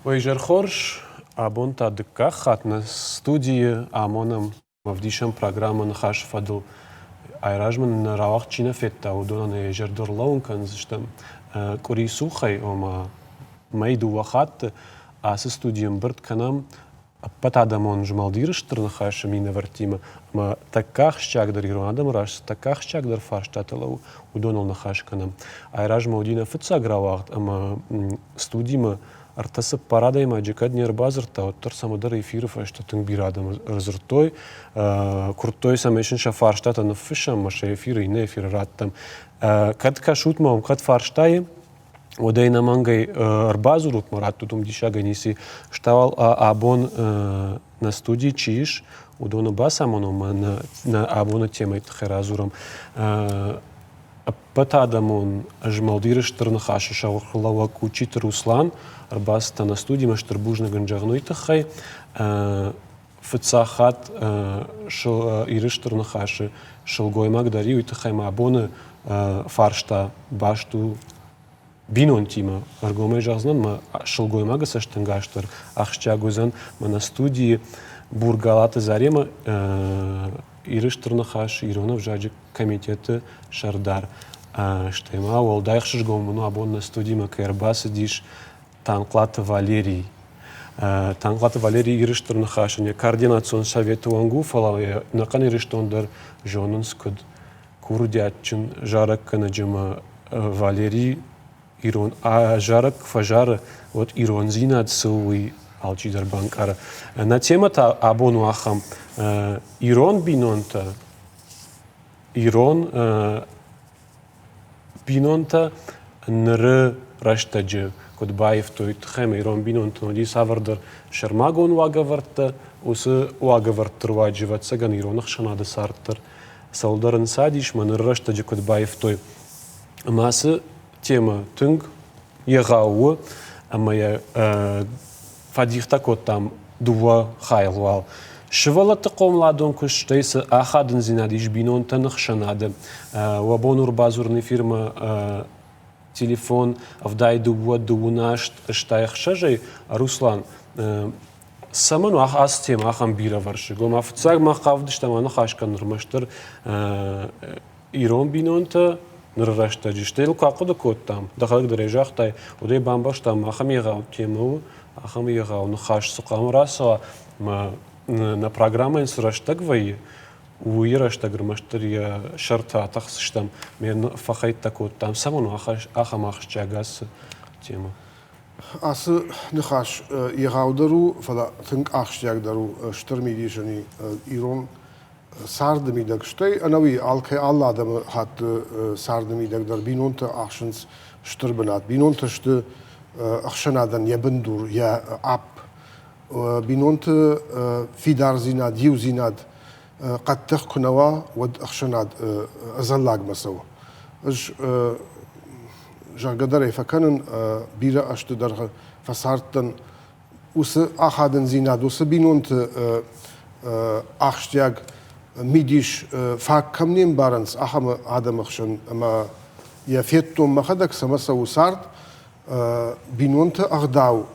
Уӕ изӕр хорз! Абон та дыккаг хатт нӕ студийы амонӕм ӕвдисӕн программӕ Ныхасы фӕдыл. Айразмӕ нын нӕ рауагъд чи нӕ федта, уыдонӕн йӕ зӕрдыл ӕрлӕууын кӕндзыстӕм. Къуыри цухӕй, ома мӕй дыууӕ хатты ацы студийы ӕмбырд кӕнӕм ӕппӕтадӕмон змӕлд Иры Стыр Ныхасы минӕвӕрттимӕ ӕмӕ тӕккӕ ахсджиагдӕр ирон адӕмы раз цы тӕккӕ ахсджиагдӕр фарстатӕ лӕууы, уыдоныл ныхас кӕнӕм. Айразмӕ уыди нӕ фыццаг рауагъд ӕмӕ студимӕ ӕртӕ-цыппар адӕймаджы кӕд не рбадзырдта, уӕддӕр цӕмӕдӕр эфиры фӕстӕ тынг бирӕ адӕм ӕрдзырдтой, куырдтой, цӕмӕй сын сӕ фарстатӕ ныффыссӕм ӕмӕ сӕ эфиры иннӕ эфиры раттӕм. Кӕд кӕсут мӕм, кӕд фарстайы, уӕд ӕй ӕнӕмӕнгӕй ӕрбадзурут мӕ раттут уым диссагӕй ницы. Стӕй абон нӕ студийы чи ис, уыдоны бацамонон ӕмӕ нӕ абоны темӕйы тыххӕй радзурӕм. Ӕппӕтадӕмон змӕлд Иры Стыр Ныхасы сӕргълӕууӕг Кучиты Руслан ӕрбацыдтӕ нӕ студимӕ стыр бузныг ын зӕгъын уый тыххӕй. Фыццаг хатт Иры Стыр Ныхасы сылгоймаг дӕр уый тыххӕй мӕ абоны фарста баст у бинонтимӕ. Ӕргомӕй зӕгъдзынӕн, мӕ сылгоймагы цӕстӕнгас дӕр ахсджиаг уыдзӕн. Мӕнӕ студийы Бургалаты Заремӕ Иры Стыр Ныхас ирон ӕвзаджы комитеты сӕрдар. Стӕй ма уӕлдай ӕхсызгон мын у, абон нӕ студимӕ кӕй ӕрбацыдис Танхълаты Валерий. Танхълаты Валерий Иры Стыр Ныхасӕн йӕ координацион советы уӕнг у, фӕлӕ йӕ ӕнӕхъӕн Ирыстон дӕр зонынц куыд курдиатджын зарӕггӕнӕджы ӕмӕ Валерий ирон зарӕг куы фӕзары, уӕд ирондзинад цы у, уый алчидӕр банкъары. Нӕ темӕ та абон у ахӕм: ирон бинонтӕ, ирон бинонтӕ ныры рӕстӕджы куыд баивтой, тыххӕй ӕмӕ ирон бинонтӕн уыди цавӕрдӕр сӕрмагонд уагӕвӕрдтӕ. Уыцы уагӕвӕрдты руаджы, ӕвӕццӕгӕн, ирон ӕхсӕнады цард дӕр цӕуылдӕр ӕнцадис, мӕ ныры рӕстӕджы куыд баивтой. Ӕмӕ ацы темӕ тынг егъау у, ӕмӕ йӕ фӕдихтӕ кодтам дыууӕ хайыл уал. Сывӕллӕтты хъомыладон куыст, стӕй цы ахадындзинад ис бинонтӕн ӕхсӕнады. Уӕ бон у ӕрбадзурын эфирмӕ телефон 72 28 86-ӕй. Руслан, цӕмӕн у ацы темӕ ахӕм бирӕвӕрсыг? Ома фыццаг мах хъавыдыстӕм аныхас кӕнын ӕрмӕстдӕр ирон бинонтӕ ныры рӕстӕджы. Стӕй йыл куы ахъуыды кодтам, дӕхӕдӕг дӕр ӕй загътай, уӕд ӕй бамбӕрстам, ахӕм егъау темӕ у, ахӕм егъау ныхас цы хъуамӕ рацӕуа, ӕмӕ нӕ программӕйӕн цы рӕстӕг вӕййы, уый рӕстӕг ӕрмӕстдӕр йӕ сӕрты атӕхдзыстӕм, ме фӕхӕйттӕ кодтам. Цӕмӕн у ахӕм ахсджиаг ацы темӕ? Ацы ныхас егъаудӕр у, фӕлӕ тынг ахсджиагдӕр у, стыр мидис ын и ирон царды мидӕг, стӕй ӕнӕуи алкӕй алы адӕмы хатты царды мидӕг дӕр бинонтӕ ахсынц стыр бынат. Бинонтӕ сты ӕхсӕнадӕн йӕ бындур, йӕ апп. Бинонты фидардзинад, иудзинад хъӕддых куы нӕ уа, уӕд ӕхсӕнад ӕдзӕллагмӕ цӕуы. Ӕз зӕгъгӕ дӕр ӕй фӕкӕнын, бирӕ ӕзты дӕргъы фӕцардтӕн уыцы ахадындзинад, уыцы бинонты ахсджиаг мидис фаг кӕм не мбарынц, ахӕм адӕмы хсӕн ӕмӕ йӕ федтон мӕхӕдӕг, цӕмӕ цӕуы цард, бинонты ӕгъдау,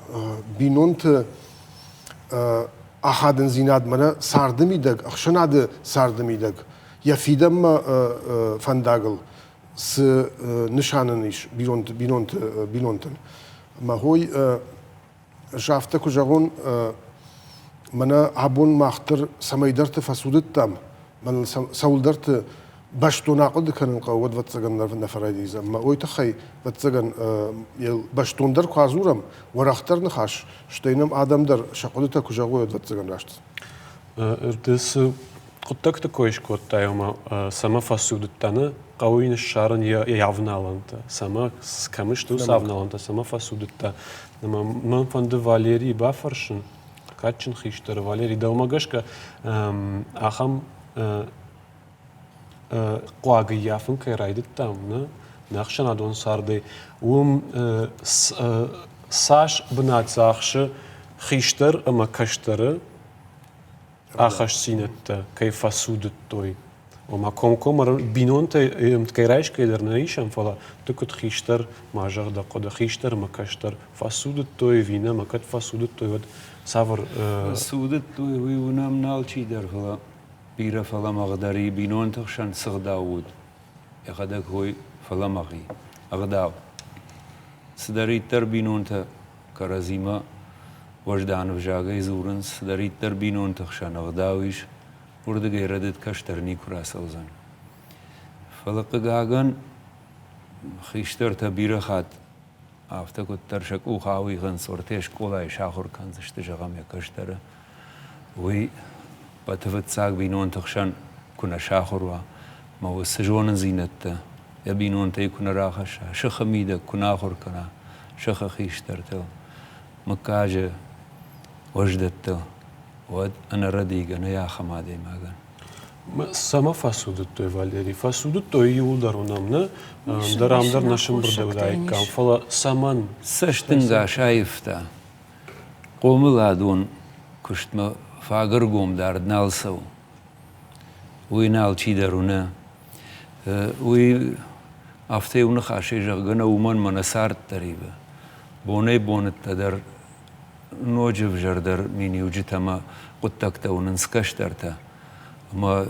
бинонты ахадындзинад мӕнӕ царды мидӕг, ӕхсӕнады царды мидӕг, йӕ фидӕнмӕ фӕндагыл цы нысан ын ис бинонтӕн. Мӕ хой, ӕз афтӕ куы зӕгъон, мӕнӕ абон мах дӕр цӕмӕйдӕрты фӕцудыдтам, мӕныл цӕуылдӕрты бӕстон ахъуыды кӕнын хъӕуы, уӕд, ӕвӕццӕгӕн, нӕ фӕрӕдийдзӕн. Мӕ уый тыххӕй, ӕвӕццӕгӕн, бӕстондӕр куы адзурӕм, уӕрӕхдӕр ныхас, стӕй нӕм адӕм дӕр сӕ хъуыдытӕ куы зӕгъой, уӕд, ӕвӕццӕгӕн, раст. Ды цы хъуыддӕгты кой скодтай, ома цӕмӕ фӕцудыдтӕ, нӕ хъӕуы йын ссарын йӕ авналӕнтӕ, цӕмӕ кӕм сты уыцы авналӕнтӕ, цӕмӕ фӕцудыдтӕ. Ӕмӕ мӕн фӕнды Валерийы бафӕрсын, кадджын хистӕр Валерий, дӕумӕ гӕсгӕ ахӕм хъуаг ӕййафын кӕй райдыдтам, нӕ, нӕ ӕхсӕнадон цардӕй, уым цас бынат дзы ахсы хистӕр ӕмӕ кӕстӕры ахастдзинӕдтӕ кӕй фӕцудыдтой. Ома комкоммӕ бинонтӕй ӕмткӕй райсгӕ дӕр нӕ исӕм, фӕлӕ ды куыд хистӕр, ма зӕгъ дӕ хъуыды, хистӕр ӕмӕ кӕстӕр фӕцудыдтой ӕви нӕ, ӕмӕ кӕд фӕцудыдтой, уӕд цавӕр... Фӕцудыдтой, уый уынӕм нал чидӕр, фӕлӕ бирӕ фӕлӕмӕгъдӕр и бинонты хсӕн цы гъдау уыд, йӕхӕдӕг хой фӕлӕмӕгъ и, ӕгъдау. Цыдӕриддӕр бинонтӕ кӕрӕдзимӕ уӕздан ӕвзагӕй дзурынц, цыдӕриддӕр бинонты хсӕн ӕгъдау ис, уырдыгӕй рӕдыд кӕстӕр никуы рацӕудзӕн. Фӕлӕ, хъыгагӕн, хистӕртӕ бирӕ хатт афтӕ куыддӕр сӕ къух ауигъынц, уӕртӕ скъолайы сахуыр кӕндзысты, зӕгъӕм, йӕ кӕстӕры. Уый ӕппӕты фыццаг бинонты хсӕн куы нӕ сахуыр уа, ӕмӕ уыцы зонындзинӕдтӕ йӕ бинонтӕй куы нӕ рахӕсса, сыхы мидӕг куы нӕ ахуыр кӕна сыхы хистӕртыл, мыггаджы уӕздӕттыл, уӕд ӕнӕрӕдийгӕ нӕй ахӕм адӕймагӕн. Цӕмӕ фӕцудыдтой, Валери? Фӕцудыдтой иуылдӕр уынӕм, нӕ? Ӕндӕр ам дӕр нӕ сымбырдӕуыдаиккам, фӕлӕ цӕмӕн? Цӕстынгас аивта. Хъомыладон куыстмӕ фаг ӕргом дард нал цӕуы. Уый нал чидӕр уыны. Уый афтӕ иу ныхасӕй зӕгъгӕ нӕ уымӕн мӕ нӕ цард дӕр ивы. Бонӕй-бонӕттӕ дӕр ноджы ӕвзӕрдӕр миниуджытӕ ӕмӕ хъуыддӕгтӕ уынынц кӕстӕртӕ. Ӕмӕ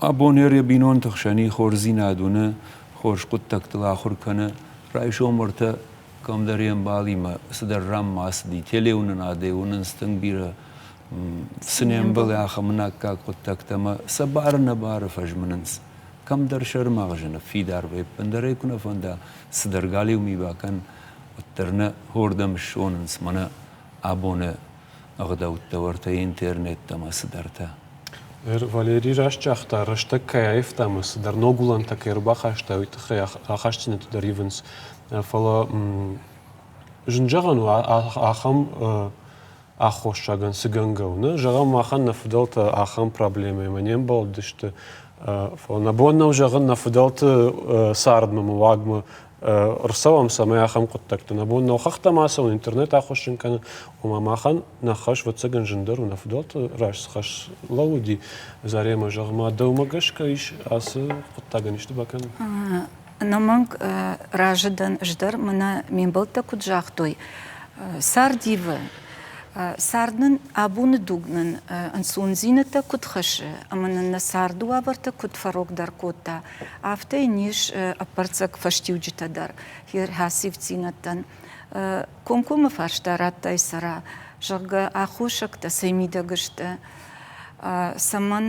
абон йӕ бинонты хсӕн и хорздзинад уыны, хорз хъуыддӕгтыл ахуыр кӕны. Райсом ӕртӕ кӕмдӕр йе мбалимӕ цыдӕр ранмӕ ацыди, телеуынынадӕй уынынц тынг бирӕ цы не мбӕлы, ахӕм ӕнаккаг хъуыддӕгтӕ ӕмӕ сӕ бары-нӕбары фӕзмынынц. Кӕмдӕр сӕрмагъзы ныффидар вӕййы, ӕппындӕр ӕй куы нӕ фӕнда, цыдӕр галиу ми бакӕн, уӕддӕр нӕ хордӕм ссонынц мӕнӕ абоны ӕгъдӕуттӕ, уӕртӕ интернеттӕ ӕмӕ цыдӕртӕ. Валерий раст загъта, рӕстӕг кӕй аивта ӕмӕ цыдӕр ног уылӕнтӕ кӕй ӕрбахаста, уый тыххӕй ахастдзинӕдтӕ дӕр ивынц. Фӕлӕ зын зӕгъӕн у, ахӕм аххосагӕн цы гӕнгӕ у. Нӕ, зӕгъӕм, махӕн нӕ фыдӕлтӕ ахӕм проблемӕимӕ не мбӕлдысты. Фӕлӕ нӕ бон нӕу зӕгъын, нӕ фыдӕлты цардмӕ ӕмӕ уагмӕ ӕрцӕуӕм, цӕмӕй ахӕм хъуыддӕгты нӕ бон нӕу хӕхтӕм ацӕуын, интернет ахуыссын кӕнын. Ома махӕн нӕ хӕс, ӕвӕццӕгӕн, зындӕр у, нӕ фыдӕлты раз цы хӕс лӕууыди. Заремӕ, зӕгъ-ма, дӕумӕ гӕсгӕ ис ацы хъуыддагӕн исты бакӕнын? Ӕнӕмӕнг разы дӕн ӕз дӕр, мӕнӕ ме мбӕлттӕ куыд загътой, цард ивы. Цард нын абоны дуг нын ӕнцондзинӕдтӕ куыд хӕссы ӕмӕ нын нӕ царды уавӕртӕ куыд фӕрогдӕр кодта, афтӕ йын ис ӕппӕрццӕг фӕстиуджытӕ дӕр хӕцивддзинӕдтӕн. Комкоммӕ фарста радтай Цӕра, зӕгъгӕ, аххосӕгтӕ цӕй мидӕг сты, цӕмӕн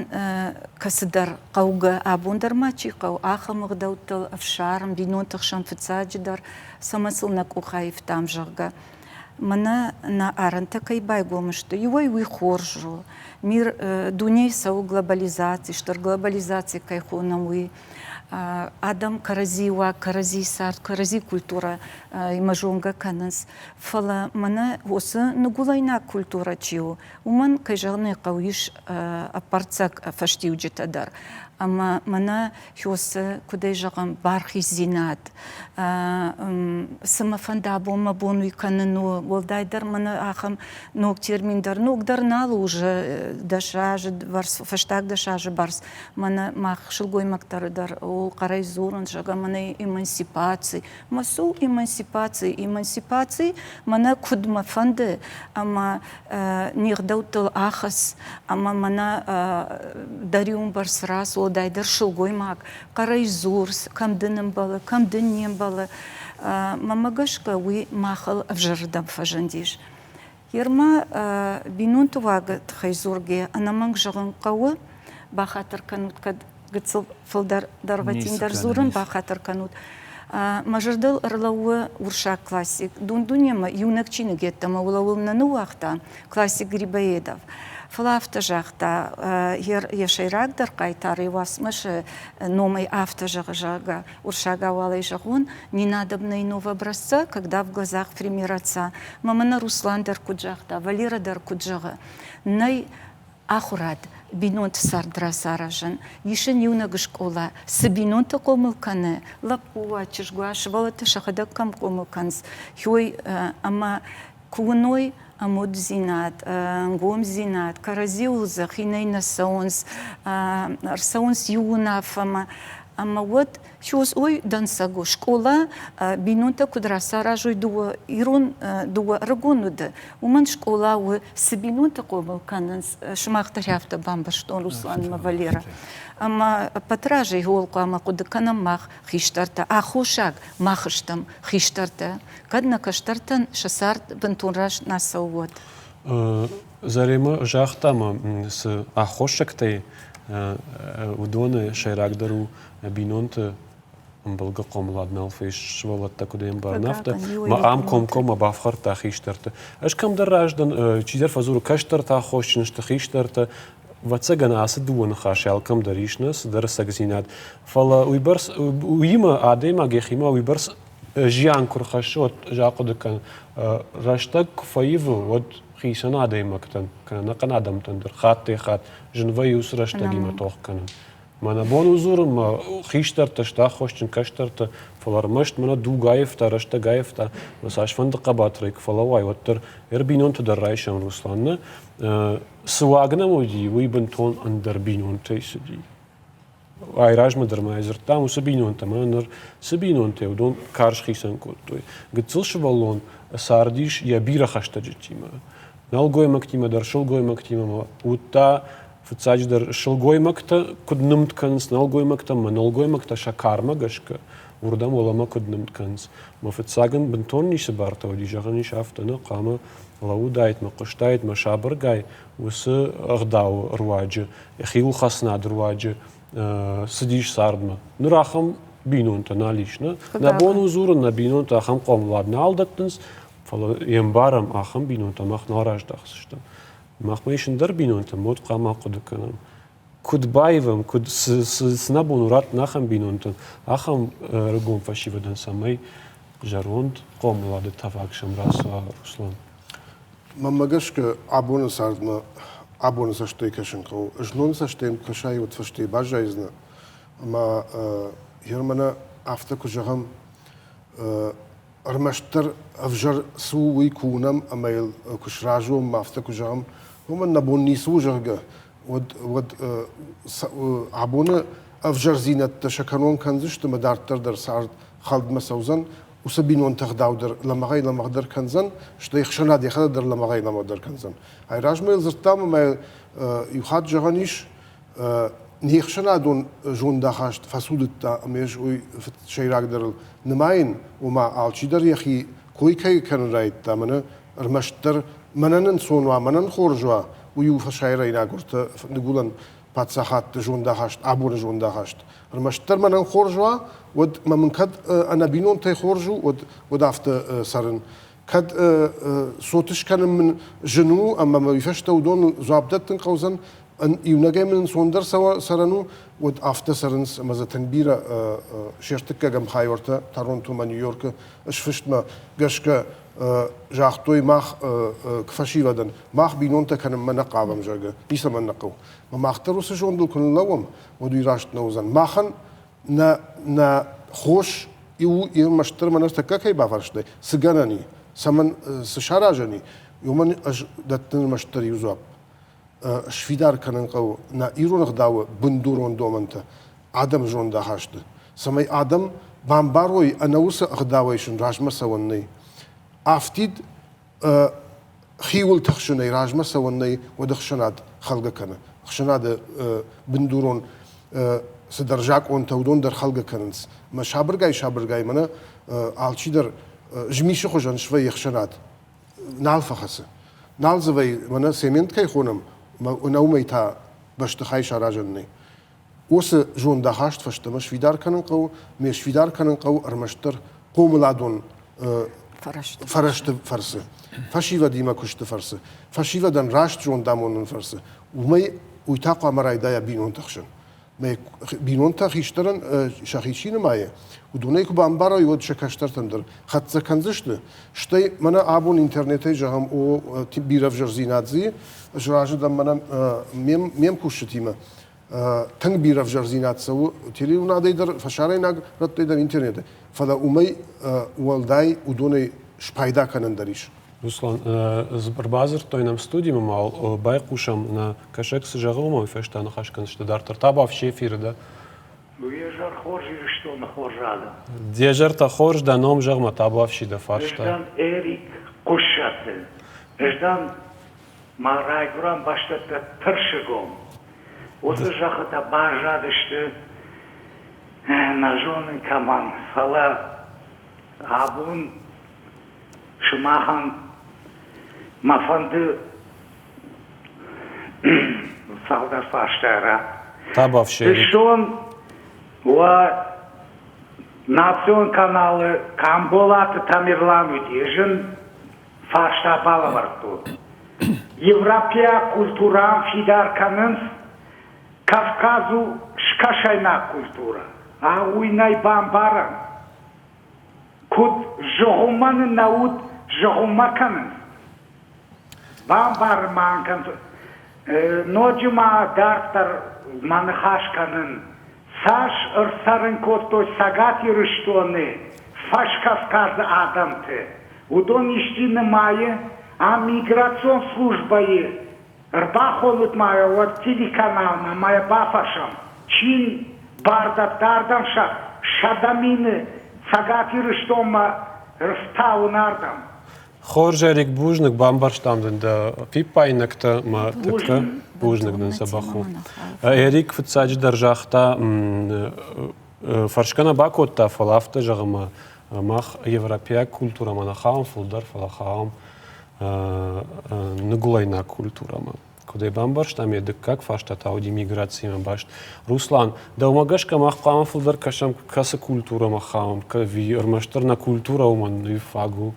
кӕцыдӕр хъӕугӕ, абон дӕр ма чи хъӕуы, ахӕм ӕгъдӕуттыл ӕфсарм, бинонты хсӕн фыццаджыдӕр, цӕмӕн сыл нӕ къух аивтам, зӕгъгӕ. Мӕнӕ нӕ арӕнтӕ кӕй байгом сты, иуӕй уый хорз у. Мир дунейы цӕуы глобализаци, стыр глобализаци кӕй хонӕм, уый. Адӕм кӕрӕдзийы уаг, кӕрӕдзийы цард, кӕрӕдзийы культурӕимӕ зонгӕ кӕнынц. Фӕлӕ мӕнӕ уыцы ныгуылӕйнаг культурӕ чи у, уымӕн, кӕй зӕгъын ӕй хъӕуы, ис ӕппӕрццӕг фӕстиуджытӕ дӕр. Ӕмӕ мӕнӕ Хёсы, куыд ӕй зӕгъӕм, бархиздзинад, цы мӕ фӕнда абон мӕ бон уый кӕнын у, уӕлдайдӕр мӕнӕ ахӕм ног термин дӕр, ног дӕр нал у уже 10 азы бӕрц, фӕстаг 10 азы бӕрц. Мӕнӕ мах сылгоймӕгтӕ дӕр ууыл хъӕрӕй дзурынц, зӕгъӕм, мӕнӕ эмансипаци. Мӕ цы у эмансипаци? Эмансипаци мӕнӕ куыд мӕ фӕнды, ӕмӕ не гъдӕуттыл ахӕц, ӕмӕ мӕнӕ дӕ риуы бӕрц рацу, уӕлдайдӕр сылгоймаг, хъӕрӕй дзур, кӕм дын ӕмбӕлы, кӕм дын не мбӕлы. Мӕнмӕ гӕсгӕ, уый махыл ӕвзӕрырдӕм фӕзындис. Ерма бинонты уагы тыххӕй дзургӕ ӕнӕмӕнг зӕгъын хъӕуы, бахатыр кӕнут, кӕд гыццыл фылдӕр дӕргъвӕтиндӕр дзурын, бахатыр кӕнут. Мӕ зӕрдыл ӕрлӕууы уырыссаг классик. Дун-дунемӕ иунӕг чиныг йеддӕмӕ уӕлӕуыл нӕ ныууагъта классик Грибоедов. Фӕлӕ афтӕ загъта, йӕ сӕйрагдӕр хъайтар йӕ уацмысы номӕй афтӕ зӕгъы, зӕгъгӕ, уырыссагау уалӕй зӕгъон, не надобно иного образца, когда в глазах пример отца. Мӕ мӕнӕ Руслан дӕр куыд загъта, Валера дӕр куыд зӕгъы, нӕй ахуырад, бинонты цард рацаразын, ис ын иунӕг скъола, цы бинонты хъомыл кӕны, лӕппу уа, чызг уа, сывӕллӕттӕ сӕхӕдӕг кӕм хъомыл кӕнынц, уый ӕмӕ. Куы уыной ӕмуддзинад, ӕнгомдзинад, кӕрӕдзиуыл дзы хинӕй нӕ цӕуынц, ӕрцӕуынц иу уынаффӕмӕ, ӕмӕ уӕд ой дӕнцӕг у. Скъола бинонтӕ куыд рацаразой дыууӕ ирон дыууӕ ӕрыгон уды, уымӕн скъола у, цы бинонты хъомыл кӕнынц, сымах дӕр афтӕ бамбӕрстон Руслан ӕмӕ Валера. Ӕмӕ ӕппӕты разӕй ууыл хъуамӕ хъуыды кӕнӕм мах хистӕртӕ. Аххосаг мах стӕм хистӕртӕ. Кӕд нӕ кӕстӕртӕн сӕ цард бынтон раст нӕ цӕуы, уӕд. Заремӕ загъта ма, цы аххосӕгтӕй уыдоны сӕйрагдӕр у бинонты ӕмбӕлгӕ хъомылад нал фӕис сывӕллӕттӕ куыд ӕмбарын, афтӕ мӕ ам комкоммӕ бафхӕрдта хистӕрты. Ӕз кӕмдӕр раздӕн, чидӕр фӕдзуры, кӕстӕртӕ аххосджын сты, хистӕртӕ. Ӕвӕццӕгӕн, ацы дыууӕ ныхасы алкӕм дӕр ис нӕ цыдӕр ӕцӕгдзинад. Фӕлӕ уыйбӕрц, уыимӕ адӕймаг йӕхимӕ уыйбӕрц зиан куы рхӕссы, уӕд ахъуыды кӕн, рӕстӕг куы фӕивы, уӕд хицӕн адӕймӕгтӕн, кӕнӕ ӕнӕхъӕн адӕмтӕн дӕр хаттӕй-хатт зын вӕййы уыцы рӕстӕгимӕ тох кӕнын. Мӕнӕ бон у дзурын, мӕ хистӕртӕ сты аххосджын кӕстӕртӕ, фӕлӕ ӕрмӕст мӕнӕ дуг аивта, рӕстӕг аивта, мӕ цасфӕнды хъӕбатырӕй куы фӕлӕууай, уӕддӕр ӕрбинонты дӕр райсӕм Руслан. Цы уаг нӕм уыди, уый бынтон ӕндӕр бинонтӕй цыди. Айразмӕ дӕр ма дзырдтам уыцы бинонтӕ, мӕнӕ ныр цы бинонтӕ, уыдон карз хицӕн кодтой. Гыццыл сывӕллон цардис йӕ бирӕ хӕстӕджытимӕ. Нӕлгоймӕгтимӕ дӕр, сылгоймӕгтимӕ уыдта фыццаджыдӕр сылгоймӕгтӕ куыд нымд кӕнынц нӕлгоймӕгтӕ ӕмӕ нӕлгоймӕгтӕ сӕ кармӕ гӕсгӕ уырдӕм уӕлӕмӕ куыд нымд кӕнынц. Мӕ фыццаг ын бынтон ницы бартӕ уыди, зӕгъӕн ис афтӕ, нӕ хъуамӕ лӕууыдаид мӕ хъуыстаид мӕ сабыргай уыцы ӕгъдауы руаджы, хиуылхӕцынады руаджы цыдис цардмӕ. Ныр ахӕм бинонтӕ нал ис. Нӕ, нӕ бон у дзурын, нӕ бинонтӕ ахӕм хъомылад нал дӕттынц, фӕлӕ йе мбарӕм, ахӕм бинонтӕ мах нал раздӕхдзыстӕм. Махмӕ ис ӕндӕр бинонтӕ, мод хъуамӕ хъуыды кӕнӕм. Куыд баивӕм, куыд цы, цы, цы нӕ бон у раттын ахӕм бинонтӕн, ахӕм ӕрыгон фӕсивӕдӕн, цӕмӕй зӕронд хъомылады тӕваг сӕм рацӕуа, Руслан? Мӕнмӕ гӕсгӕ, абоны цардмӕ абоны цӕстӕй кӕсын хъӕуы. Знон цӕстӕй кӕсай, уӕд фӕстейы баззайдзынӕ. Ӕмӕ Германы афтӕ куы зӕгъӕм, ӕрмӕстдӕр ӕвзӕр цы у, уый куы уынӕм ӕмӕ йыл куы сразы уӕм, афтӕ куы зӕгъӕм, уымӕн нӕ бон ницы у, зӕгъгӕ, уӕд, уӕд абоны ӕвзӕрдзинӕдтӕ сӕ кӕнон кӕндзысты ӕмӕ дарддӕр дӕр цард хӕлдмӕ цӕудзӕн, уыцы бинонты ӕгъдау дӕр лӕмӕгъӕй-лӕмӕгъдӕр кӕндзӕн, стӕй ӕхсӕнад йӕхӕдӕг дӕр лӕмӕгъӕй-лӕмӕгъдӕр кӕндзӕн. Айразмӕ йыл дзырдтам ӕмӕ иу хатт зӕгъӕн ис, не хсӕнадон зондахаст фӕцудыдта ӕмӕ ӕз уый сӕйрагдӕрыл нымайын, ома алчидӕр йӕхи кой кӕй кӕнын райдыдта, мӕнӕ ӕрмӕстдӕр мӕнӕн ӕнцон уа, мӕнӕн хорз уа, уый у фӕсайрӕйнаг уыртӕ ныгуылӕн паддзахадты зондахаст, абоны зондахаст. Ӕрмӕстдӕр мӕнӕн хорз уа, уӕд мӕ мын кӕд ӕнӕ бинонтӕй хорз у, уӕд, уӕд афтӕ цӕрын. Кӕд цот скӕнын мын зын у ӕмӕ мӕ уый фӕстӕ уыдон дзуапп дӕттын хъӕудзӕн, иунӕгӕй мын ӕнцондӕр цӕрӕн у, уӕд афтӕ цӕрынц ӕмӕ дзы тынг бирӕ се ртыккӕгӕм хайуартӕ Торонто ӕмӕ Нью-Йоркы сфыстмӕ гӕсгӕ загътой мах фӕсивӕдӕн, мах бинонтӕ кӕнынмӕ нӕ хъавӕм, зӕгъгӕ, ницӕмӕн нӕ хъӕуы. Мах дӕр уыцы зондыл куы ныллӕууӕм, уӕд уый раст нӕ уыдзӕн. Махӕн нӕ, нӕ хос иу ӕрмӕстдӕр мӕнӕ тӕккӕ кӕй бафарстай, цы гӕнӕн и, цӕмӕн цы саразӕн и, уымӕн ӕз дӕттын ӕрмӕстдӕр иу дзуапп. Сфидар кӕнын хъӕуы нӕ ирон ӕгъдауы бындурон домӕнтӕ, адӕмы зондахасты, цӕмӕй адӕм бамбарой, ӕнӕ уыцы ӕгъдауӕй сын размӕ цӕуӕн нӕй. Афтид хиуыл тыхсынӕй размӕ цӕуӕн нӕй, уӕд ӕхсӕнад хӕлгӕ кӕны. Ӕхсӕнады бындурон цыдӕр закъонтӕ уыдон дӕр хӕлгӕ кӕнынц. Мӕ сабыргай-сабыргай мӕнӕ алчидӕр змисы хуызӕн свӕййы ӕхсӕнад. Нал фӕхӕцы. Нал дзы вӕййы, мӕнӕ цемент кӕй хонӕм, ӕнӕ уымӕй та бӕстыхай саразӕн нӕй. Уыцы зондахаст фӕстӕмӕ сфидар кӕнын хъӕуы, ме сфидар кӕнын хъӕуы ӕрмӕстдӕр хъомыладон фӕрӕзты фӕрцы, фӕсивӕдимӕ куысты фӕрцы, фӕсивӕдӕн раст зонд амоныны фӕрцы. Уымӕй уый та хъуамӕ райдайа бинонты хсӕн. Бинонтӕ хистӕрӕн сӕхи чи нымайы, уыдонӕй куы бамбарой, уӕд сӕ кӕстӕртӕн дӕр хӕццӕ кӕндзысты. Стӕй мӕнӕ абон интернетӕй зӕгъӕм, о, бирӕ ӕвзӕрдзинад дзы ӕз разы дӕн мӕнӕ ме мкусджытимӕ. Тынг бирӕ ӕвзӕрдзинад цӕуы телеуынадӕй дӕр, фӕсарӕйнаг рӕттӕй дӕр, интернетӕй. Фӕлӕ уымӕй уӕлдай уыдонӕй спайда кӕнӕн дӕр ис. Руслан, ӕрбадзырдтой нӕм студимӕ, ма байхъусӕм нӕ кӕсӕг цы зӕгъы, уымӕ фӕстӕ ныхас кӕндзысты дарддӕр. Табуафси эфиры дӕ. Уе зӕр хорз Ирыстоны хорз адӕм. Де зӕртӕ хорз, дӕ ном зӕгъ мӕ табуафси дӕ фарста. Ӕз дӕн Эрик Хъуыссӕты. Ӕз дӕн мӕ райгуырӕн бӕстӕттӕ Тырсыгом. Уыцы зӕххытӕ баззадысты нӕ зонын кӕмӕн, фӕлӕ абон сымахӕн мӕ фӕнды цалдӕр фарстайы ратт. Дысон уӕ национ каналы Камболаты Тамерлан уыди, зын фарста балӕвӕрдтон. Европӕйаг культурӕ фидар кӕнынц, Кавказ у скӕсӕйнаг культурӕ, а уый нӕй бамбарӕн. Куыд зыгъуыммӕ нын нӕ уд зыгъуыммӕ кӕнынц. Бамбарын ма кӕн, ноджы ма дарддӕр ма ныхас кӕнын. Цас ӕрцӕрын кодтой Цӕгат Ирыстоны Фӕскавказы адӕмты, уыдон исчи нымайы, ам миграцион службӕйы Ӕрбахонут ма йӕ уӕд телеканалмӕ ӕмӕ йӕ бафӕрсӕм, чи бар дӕтты ардӕм 100 000 Цӕгат Ирыстонмӕ ӕрфтауын ардӕм. Хорз, Эрик, бузныг, бамбӕрстам дын дӕ фиппаинӕгтӕ мӕ тӕккӕ бузныг дын дзӕбӕх у. Эрик фыццаджыдӕр загъта, фӕрсгӕ нӕ бакодта, фӕлӕ афтӕ зӕгъы мӕ мах европейаг культурӕмӕ нӕ хауӕм фылдӕр, фӕлӕ хауӕм ныгуылӕйнаг культурӕмӕ. Куыд ӕй бамбӕрстам, йӕ дыккаг фарста та уыди миграциимӕ баст. Руслан, дӕумӕ гӕсгӕ мах хъуамӕ фылдӕр кӕсӕм, кӕцы культурӕмӕ хауӕм, ӕви ӕрмӕстдӕр нӕ культурӕ уымӕн фаг у?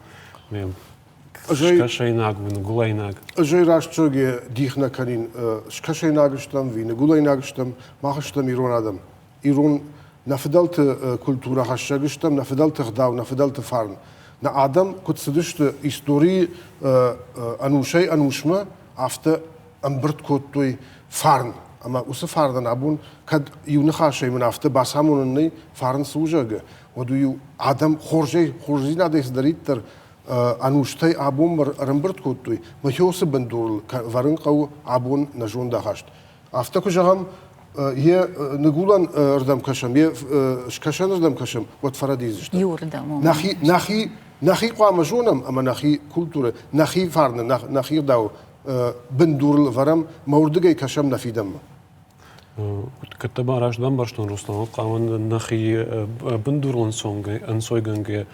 Скӕсӕйнаг у, ныгуылӕйнаг. Ӕз ӕй раст зӕгъгӕ дих нӕ кӕнин. Скӕсӕйнаг стӕм, ӕви ныгуылӕйнаг стӕм, мах стӕм ирон адӕм. Ирон нӕ фыдӕлты культурӕ хӕссӕг стӕм, нӕ фыдӕлты гъдау, нӕ фыдӕлты фарн. Нӕ адӕм куыд цыдысты историйы ӕнусӕй-ӕнусмӕ, афтӕ ӕмбырд кодтой фарн. Ӕмӕ уыцы фарнӕн абон кӕд иу ныхасӕй мын афтӕ бацамонын нӕй, фарн цы у, зӕгъгӕ, уӕд уый адӕм хорзӕй, хорздзинадӕй цыдӕриддӕр ӕнустӕй абонмӕ ӕрӕмбырд кодтой, мӕ уыцы бындурыл вӕрын хъӕуы абон нӕ зондахаст. Афтӕ куы зӕгъӕм, йе ныгуылӕн ӕрдӕм кӕсӕм, йе скӕсӕны рдӕм кӕсӕм, уӕд фӕрӕдийдзыстӕм. Иуырдӕм. Нӕхи, нӕхи, нӕхи хъуамӕ зонӕм ӕмӕ нӕхи культурӕ, нӕхи фарны, нӕхи ӕгъдауы бындурыл ӕвӕрӕм, мӕ уырдыгӕй кӕсӕм нӕ фидӕнмӕ. Кӕд дӕ раст бамбӕрстон, Руслан, хъуамӕ нӕхи бындурыл ӕнцойгӕнгӕ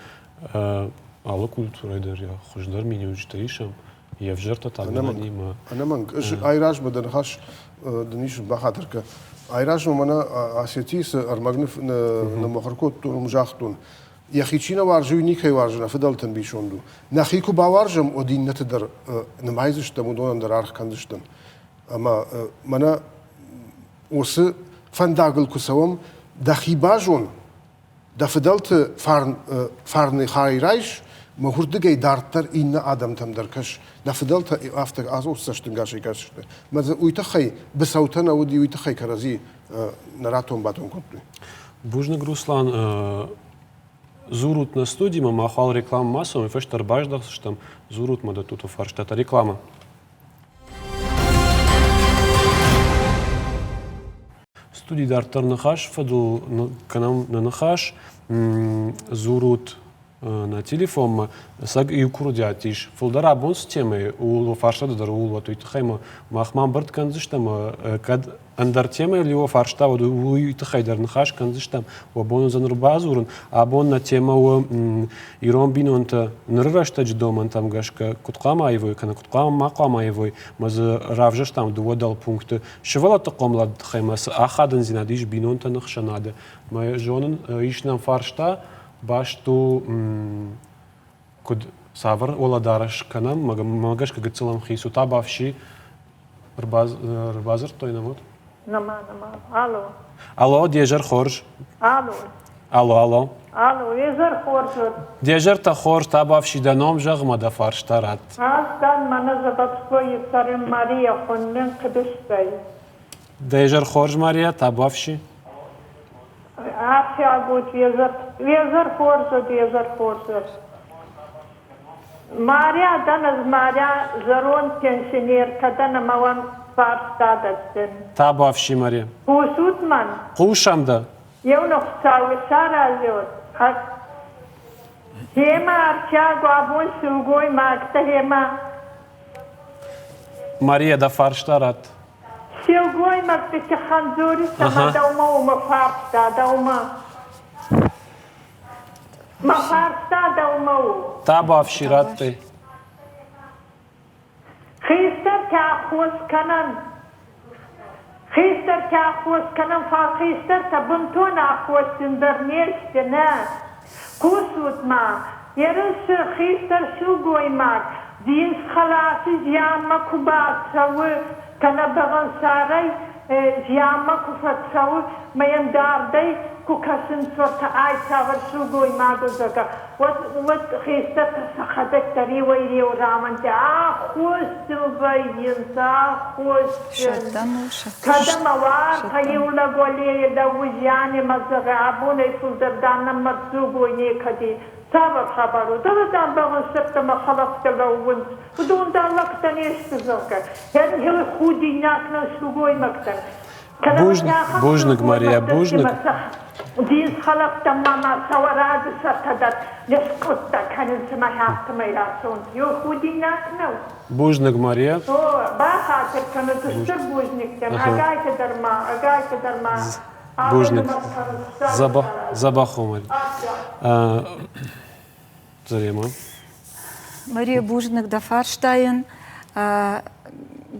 алы культурӕйы дӕр йӕ хуыздӕр миниуджытӕ исӕм, йе взӕртӕ та гӕнӕнимӕ. Ӕнӕмӕнг. Ӕз айразмӕ дӕ ныхас дын ис бахатыр кӕ. Айразмӕ мӕнӕ Осетийы цы ӕрмӕг ныммыхуыр кодтон, уым загътон, йӕхи чи нӕ уарзы, уый никӕй уарзы, нӕ фыдӕлты ӕмбисонд у. Нӕхи куы бауарзӕм, уӕд иннӕты дӕр нымайдзыстӕм, уыдонӕн дӕр аргъ кӕндзыстӕм. Ӕмӕ мӕнӕ уыцы фӕндагыл куы цӕуӕм, дӕхи базон, дӕ фыдӕлты фарн, фарны хай райс, мӕ уырдыгӕй дарддӕр иннӕ адӕмтӕм дӕр кӕс. Дӕ фыдӕлтӕ афтӕ азост цӕстӕнгасӕй кӕсысты. Мӕ дзы уый тыххӕй быцӕутӕ нӕ уыди, уый тыххӕй кӕрӕдзи нӕ ратон-батон кодтой. Бузныг, Руслан. Дзурут нӕ студимӕ, мах уал рекламӕ ма цӕуӕм, фӕстӕ ӕрбаздӕхдзыстӕм. Дзурут ма дӕттут фарстатӕ. Реклама. Студи дарддӕр ныхас фӕдыл кӕнӕм нӕ ныхас. Дзурут нӕ телефонмӕ. Ӕцӕг иу курдиат ис. Фылдӕр абон цы темӕ ууыл фарстаты дӕр ууыл уӕд уый тыххӕй мах ма ӕмбырд кӕндзыстӕм. Кӕд ӕндӕр темӕйыл иу фарста уӕд уый тыххӕй дӕр ныхас кӕндзыстӕм. Уӕ бон уыдзӕн ӕрбадзурын. Абон нӕ темӕ у ирон бинонтӕ ныры рӕстӕджы домӕнтӕм гӕсгӕ куыд хъуамӕ аивой кӕнӕ куыд хъуамӕ ма хъуамӕ аивой. Мӕ дзы равзӕрстам дыууӕ дӕлпункты. Сывӕллӕтты хъомылады тыххӕй ма цы ахадындзинад ис бинонтӕн ӕхсӕнады? Мӕ зонын, ис нӕм фарста, баст у куыд цавӕр уӕлӕдарӕс кӕнӕм, мӕ гӕсгӕ гыццыл ӕмхиц у табафси ӕрбадзырдтой нӕм уӕд? Нӕма, нӕма. Алло. Алло, де зӕр хорз. Алло. Алло, алло. Алло, де зӕр хорз уӕд. Де зӕртӕ хорз, табафси дӕ ном зӕгъ мӕ дӕ фарста ратт. Ӕз дӕн мӕнӕ Заводскойы цӕрын Мария хуыннын Кыдыстӕй. Де зӕр хорз, Мария, табафси. Арфиаг ут, уе зӕр хорз уӕд, уе зӕр хорз уӕд. Маря дӕн ӕз, Маря, зӕронд пенсионеркӕ дӕн ӕмӕ уӕм фарста дӕттын. Табуафси, Мария. Хъусут мӕн? Хъусӕм дӕ. Еунӕг Хуцауи саразиот. Гъема ӕртиаг абон силгоймӕгтӕ, гъема Мария, дӕ фарста ратт. Силгоймӕгты туххӕн дзорис ӕма дӕумӕ уомӕ фарста, дӕумӕ. Мӕ фарста дӕумӕ у. Табуафси радтай. Хистӕртӕ аххос кӕнӕн Хистӕртӕ аххос кӕнӕн, фал хистӕртӕ бунтон аххосгин дӕр не сты, нӕ. Хъусут-ма, ерысы хистӕр сылгоймаг дин схаласи зианмӕ ку бацӕуы, кӕнӕ бӕгъӕнсарӕй зианмӕ ку фӕцӕуы, ма йӕм дардӕй ку кӕсынц, уӕртӕ ай цавӕр сылгоймаг у, зӕгъгӕ, уӕд, уӕд хистӕртӕ сӕхӕдӕг дӕр иуӕй-иу рамӕнтӕ аххосджын вӕййынц, аххосджын. Кӕд ӕмӕ уартӕ иу лӕг уӕлейы лӕууы зианимӕ, зӕгъы, абонӕй фылдӕр дам нӕм мӕрддзугой некӕд и. Цавӕр хабар у? Дӕлӕ дам бӕгъӕнсӕрттӕ мӕ хӕлӕфтӕ лӕууынц. Уыдон дам лӕгтӕ не сты, зӕгъгӕ. Йӕ худинаг нӕ сылгоймӕгтӕн. Бузныг, Мария, бузныг. Дин схӕлӕфтӕм ма ма сауӕрады сӕртӕ дӕр не скъуыдтӕ кӕнынц ӕмӕ афтӕмӕй рацӕуынц. Иу худинаг нӕу. Бузныг, Мария. О, бахатыр кӕнут, стыр бузныг дӕн. Ӕгайтӕ дӕр ма, ӕгайтӕ дӕр ма. Бузныг. Дзӕбӕх у, Мария. Зарема. Мария, бузныг дӕ фарстайӕн.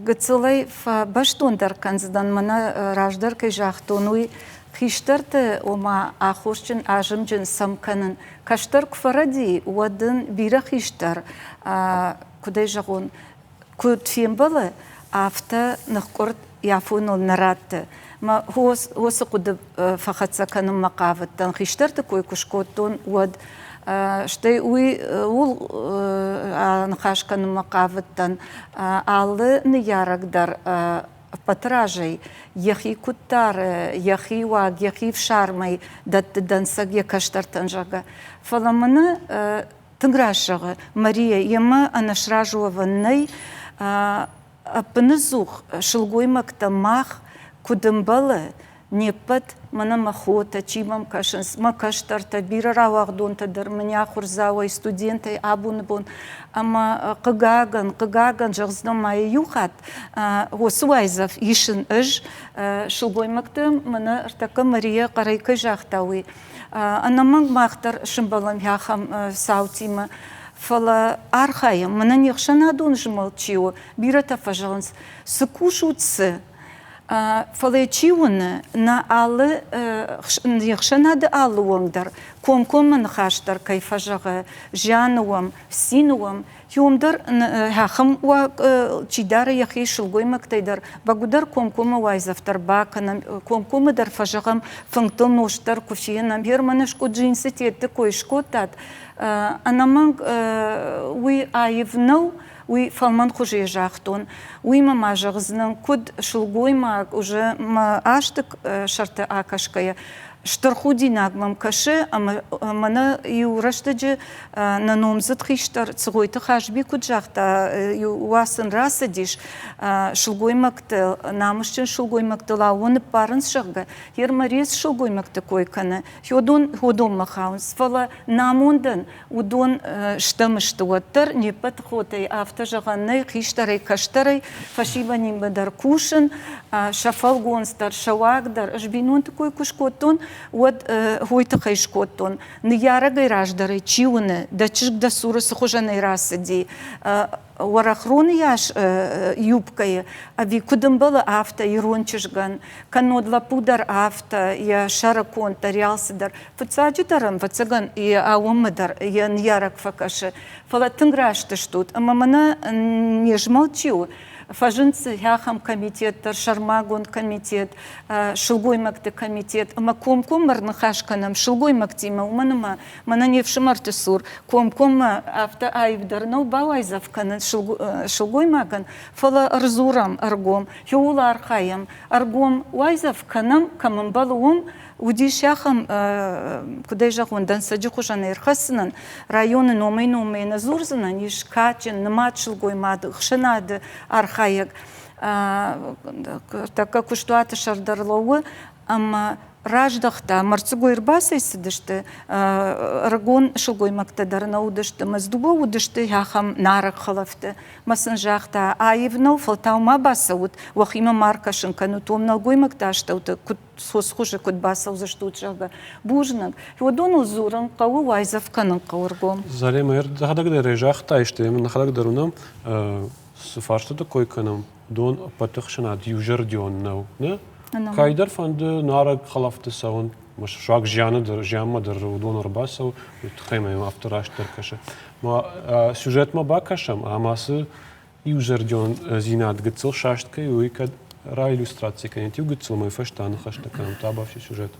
Гыццылӕй фӕбӕстондӕр кӕндзынӕн, мӕнӕ раздӕр кӕй загътон, уый хистӕрты, ома аххосджын, азымджын сӕм кӕнын. Кӕстӕр куы фӕрӕди, уӕд ын бирӕ хистӕр, куыд ӕй зӕгъон, куыд фембӕлы, афтӕ ныхкъуырд йӕ афоныл нӕ радты. Мӕ уыцы хъуыды фӕхӕццӕ кӕнынмӕ хъавыдтӕн, хистӕрты кой куы скодтон, уӕд. Стӕй уый ууыл ныхас кӕнынмӕ хъавыдтӕн. Алы ныййарӕг дӕр ӕппӕты разӕй йӕхи куыд дары, йӕхи уаг, йӕхи фсармӕй дӕтты дӕнцӕг йӕ кӕстӕртӕн, зӕгъгӕ. Фӕлӕ мӕнӕ тынг раст зӕгъы Мария, йемӕ ӕнӕсразы уӕвӕн нӕй. Ӕппыныдзух сылгоймӕгтӕ мах куыд ӕмбӕлы, не ппӕт, мӕнӕ мӕ хотӕ, чи мӕм кӕсынц, мӕ кӕстӕртӕ, бирӕ рауагъдонтӕ дӕр мын ахуырдзауӕй, студентӕй абоны бон. Ӕмӕ хъыгагӕн, хъыгагӕн, зӕгъдзынӕн ма йӕ иу хатт, уыцы уайдзӕф исын ӕз, сылгоймӕгты мӕнӕ ӕртӕккӕ Мария хъӕрӕй кӕй загъта, уый. Ӕнӕмӕнг мах дӕр сымбӕлӕм ахӕм цаутимӕ, фӕлӕ архайӕм, мӕнӕ не хсӕнадон змӕлд чи у, бирӕтӕ фӕзӕгъынц, цы кусут, цы? Фӕлӕ чи уыны, нӕ алы не хсӕнады алы уӕнг дӕр комкоммӕ ныхас дӕр кӕй фӕзӕгъы, зианы уӕм, цины уӕм, Уым дӕр ахӕм чи дары йӕхи сылгоймӕгтӕй дӕр, бӕгуыдӕр комкоммӕ уайдзӕф дӕр бакӕнӕм, комкоммӕ дӕр фӕзӕгъӕм, фынгтыл нозт дӕр куы фенӕм. Германы скъуыд джинсытетты кой скодтат, ӕнӕмӕнг уый аив нӕу, уый фӕлмӕн хуызӕй загътон. Уыимӕ ма зӕгъдзынӕн, куыд сылгоймаг уже мӕ азты сӕрты акӕсгӕйӕ, стыр худинаг мӕм кӕсы, ӕмӕ мӕнӕ иу рӕстӕджы нӕ номдзыд хистӕр Цгъойты Хазби куыд загъта, иу уац ын рацыдис, сылгоймӕгты, намысджын сылгоймӕгтыл аууон ныппарынц, зӕгъгӕ, Ермарез сылгоймӕгты кой кӕны, уыдон уыдонмӕ хауынц, фӕлӕ намондӕн уыдон стӕм сты уӕддӕр, не ппӕт хотӕй афтӕ зӕгъӕн нӕй, хистӕрӕй, кӕстӕрӕй, фӕсивӕнимӕ дӕр кусын, сӕ фӕлгонц дӕр, сӕ уаг дӕр. Ӕз бинонты кой куы скодтон, уӕд уый тыххӕй скодтон. Ныййарӕгӕй раздӕрӕй чи уыны, дӕ чызг дӕ цуры цы хуызӕнӕй рацыди, уӕрӕх роны йас юбкӕйы, ӕви куыд ӕмбӕлы, афтӕ ирон чызгӕн, кӕннод лӕппу дӕр афтӕ, йӕ сӕры конд дӕр, йӕ алцыдӕр. Фыццаджыдӕр ӕм, ӕвӕццӕгӕн, йӕ аууонмӕ дӕр йӕ ныййарӕг фӕкӕсы. Фӕлӕ тынг раст стут, ӕмӕ мӕнӕ не змӕлд чи у, фӕзынд дзы ахӕм комитет дӕр, сӕрмагонд комитет, сылгоймӕгты комитет, ӕмӕ комкоммӕ ӕрныхас кӕнӕм сылгоймӕгтимӕ, уымӕн ӕмӕ мӕнӕ не фсымӕрты цур комкоммӕ афтӕ аив дӕр нӕу бауайдзӕф кӕнын сылгоймагӕн, фӕлӕ ӕрдзурӕм ӕргом, иууыл архайӕм, ӕргом уайдзӕф кӕнӕм, кӕм ӕмбӕлы, уым. Уыдис ахӕм, куыд ӕй зӕгъон, дӕнцӕджы хуызӕн ӕрхӕцынӕн, районы номӕй-номмӕ нӕ дзурдзынӕн, ис кадджын, нымад сылгоймаг, ӕхсӕнады архайӕг, тӕккӕ куыстуаты сӕрдар лӕууы ӕмӕ раздӕхта, мӕрддзыгой ӕрбацӕйцыдысты, ӕрыгон сылгоймӕгтӕ дӕр нӕ уыдысты, мӕздугӕ уыдысты ахӕм нарӕг хӕлӕфты. Мӕ сын загъта, аив нӕу, фӕлтау ма бацӕут, уӕхимӕ ма ркӕсын кӕнут, уым нӕлгоймӕгты астӕуты куыд соцхуызы куыд бацӕудзыстут, зӕгъгӕ. Бузныг. Уыдоныл дзурын хъӕуы, уайдзӕф кӕнын хъӕуы ргом. Заремӕ, дӕхӕдӕг дӕр ӕй загътай, стӕй нӕхӕдӕг дӕр уынӕм, цы фарстыты кой кӕнӕм, уыдон ӕппӕт ӕхсӕнад иузӕрдион нӕу. Нӕ? Кӕйдӕр фӕнды нарӕг хӕлӕфты цӕуын, суаг зианы дӕр, зианмӕ дӕр уыдон ӕрбацӕуы, уый тыххӕй мӕм афтӕ растдӕр кӕсы. Ма сюжетмӕ бакӕсӕм, ӕмӕ цы иузӕрдиондзинад гыццыл саст кӕй у, уый кӕд раиллюстраци кӕнит иу гыццыл мӕй фӕстӕ аныхӕстӕ кӕнӕм табафси сюжет.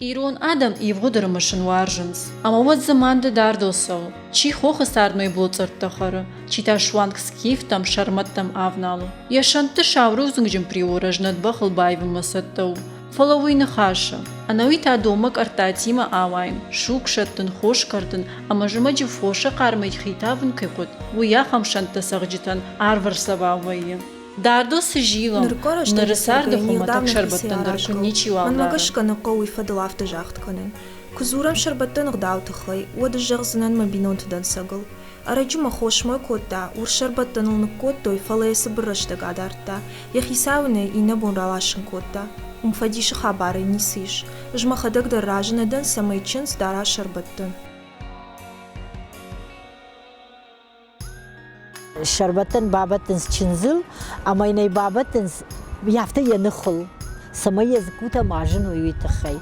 Ирон адӕм ивгъуыд ӕрымысын уарзынц, ӕмӕ уӕд зыманды дардыл цӕуы, чи хохы цардмӕ боцъӕрттӕ хӕры, чи та суанг скифтӕм, сӕрмӕттӕм ӕвналы. Йӕ сӕнтты сау рудзынгджын приорӕ знӕт бӕхыл баивынмӕ цӕттӕ у. Фӕлӕ уый ныхасы. Ӕнӕуи та донмӕ къӕрттатимӕ ауайын, суг сӕттын, хос кӕрдын ӕмӕ зымӕджы фосы хъармӕй хи тавын кӕй хъуыд, уый ахӕм сӕнттӕ цӕгъджытӕн арвӕрцӕвау вӕййы. Дардыл цы зилӕм, Нырыккон ныры рӕстӕджы царды цӕргӕйӕ не хуымӕтӕг гъдау нӕхицӕй сӕрбӕттӕн дӕр аразгӕ куы у. ничиуал Мӕнмӕ дары. гӕсгӕ нӕ хъӕуы уый фӕдыл афтӕ загъд кӕнын. Куы дзурӕм сӕрбӕттӕн ӕгъдауы тыххӕй, уӕд ӕз зӕгъдзынӕн мӕ бинонты дӕнцӕгыл. Ӕрӕджы мӕ хосмӕ кодта, урс сӕрбӕттӕн ыл ныккодтой, фӕлӕ йӕ цыбыр рӕстӕг адардта. Йӕ хицау ын ӕй иннӕ бон раласын кодта. Уым фӕдисы хабарӕй ницы ис. Ӕз мӕхӕдӕг дӕр разы нӕ дӕн, цӕмӕй чындз дара сӕрбӕттӕн. Сӕрбӕттӕн бабӕттынц чындзыл ӕмӕ йын ӕй бабӕттынц афтӕ йӕ ныхыл, цӕмӕй йӕ дзыккутӕ ма зыной, уый тыххӕй.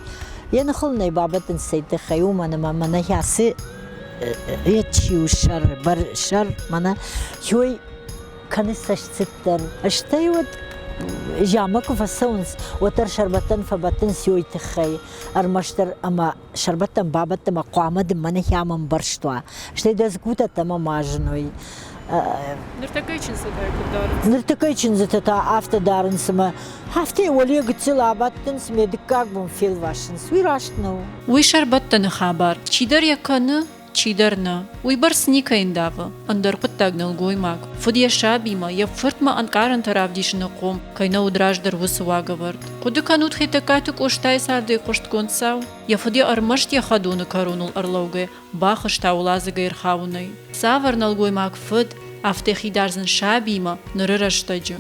Йӕ ныхыл ын ӕй бабӕттынц цӕй тыххӕй, уымӕн ӕмӕ мӕнӕ ацы чи у сӕр, сӕр мӕнӕ хёй кӕны цӕстцыд дӕр. Стӕй уӕд зианмӕ куы фӕцӕуынц, уӕддӕр сӕрбӕттӕн фӕбӕттынц ёй тыххӕй. Ӕрмӕстдӕр ӕмӕ сӕрбӕттӕн бабӕтт ӕмӕ хъуамӕ дын мӕнӕ хиам ӕмбӕрзт уа. Стӕй дӕ дзыккутӕ ма ма зыной. Ныртӕккӕйы чындзытӕ куыд дарынц? Ныртӕккӕйы чындзытӕ та афтӕ дарынц, ӕмӕ афтӕ уӕле гыццыл абадтынц, ме дыккаг бон фелвасынц. Уый раст нӕу. Уый сӕрбӕттӕны хабар. Чидӕр йӕ кӕны, чидӕр нӕ. Уыйбӕрц никӕй ндавы. Ӕндӕр хъуыддаг нӕлгоймаг. Фыд йӕ сабимӕ, йӕ фыртмӕ ӕнкъарӕнтӕ равдисыны хъом кӕй нӕ уыд раздӕр уыцы уагӕвӕрд. Хъуыды кӕнут Хетӕгкаты Къостайы цардӕй хъуыстгонд цау? Йӕ фыд йӕ ӕрмӕст йӕ хӕдоны кӕроныл ӕрлӕугӕ бахызта уӕладзыгӕй ӕрхауынӕй. Цавӕр нӕлгоймаг фыд, афтӕ хи дардзӕн сабиимӕ ныры рӕстӕджы?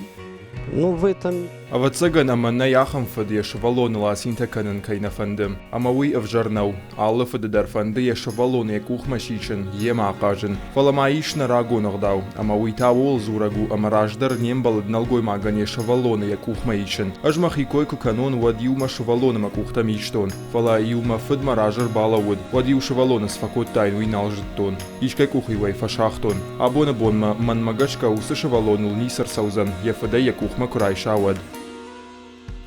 Ну, в этом Ӕвӕццӕгӕн ӕмӕ нӕй ахӕм фыд йӕ сывӕллоныл ацинтӕ кӕнын кӕй нӕ фӕнды. Ӕмӕ уый ӕвзӕр нӕу. Алы фыды дӕр фӕнды йӕ сывӕллоны йӕ къухмӕ сисын, йемӕ ахъазын. Фӕлӕ ма ис нӕ рагон ӕгъдау, ӕмӕ уый та ууыл дзурӕг у, ӕмӕ раздӕр не мбӕлыд нӕлгоймагӕн йӕ сывӕллоны йӕ къухмӕ исын. Ӕз мӕхи кой куы кӕнон, уӕд-иу мӕ сывӕллоны мӕ къухтӕм истон. Фӕлӕ-иу мӕ фыд мӕ разы ӕрбалӕууыд, уӕд-иу сывӕллоны цы фӕкодтаин, уый нал зыдтон. Искӕй къухы-иу ӕй фӕсагътон. Абоны бонмӕ, мӕнмӕ гӕсгӕ, уыцы сывӕллоныл ницы ӕрцӕудзӕн, йӕ фыдӕй йӕ къухмӕ куы райса, уӕд.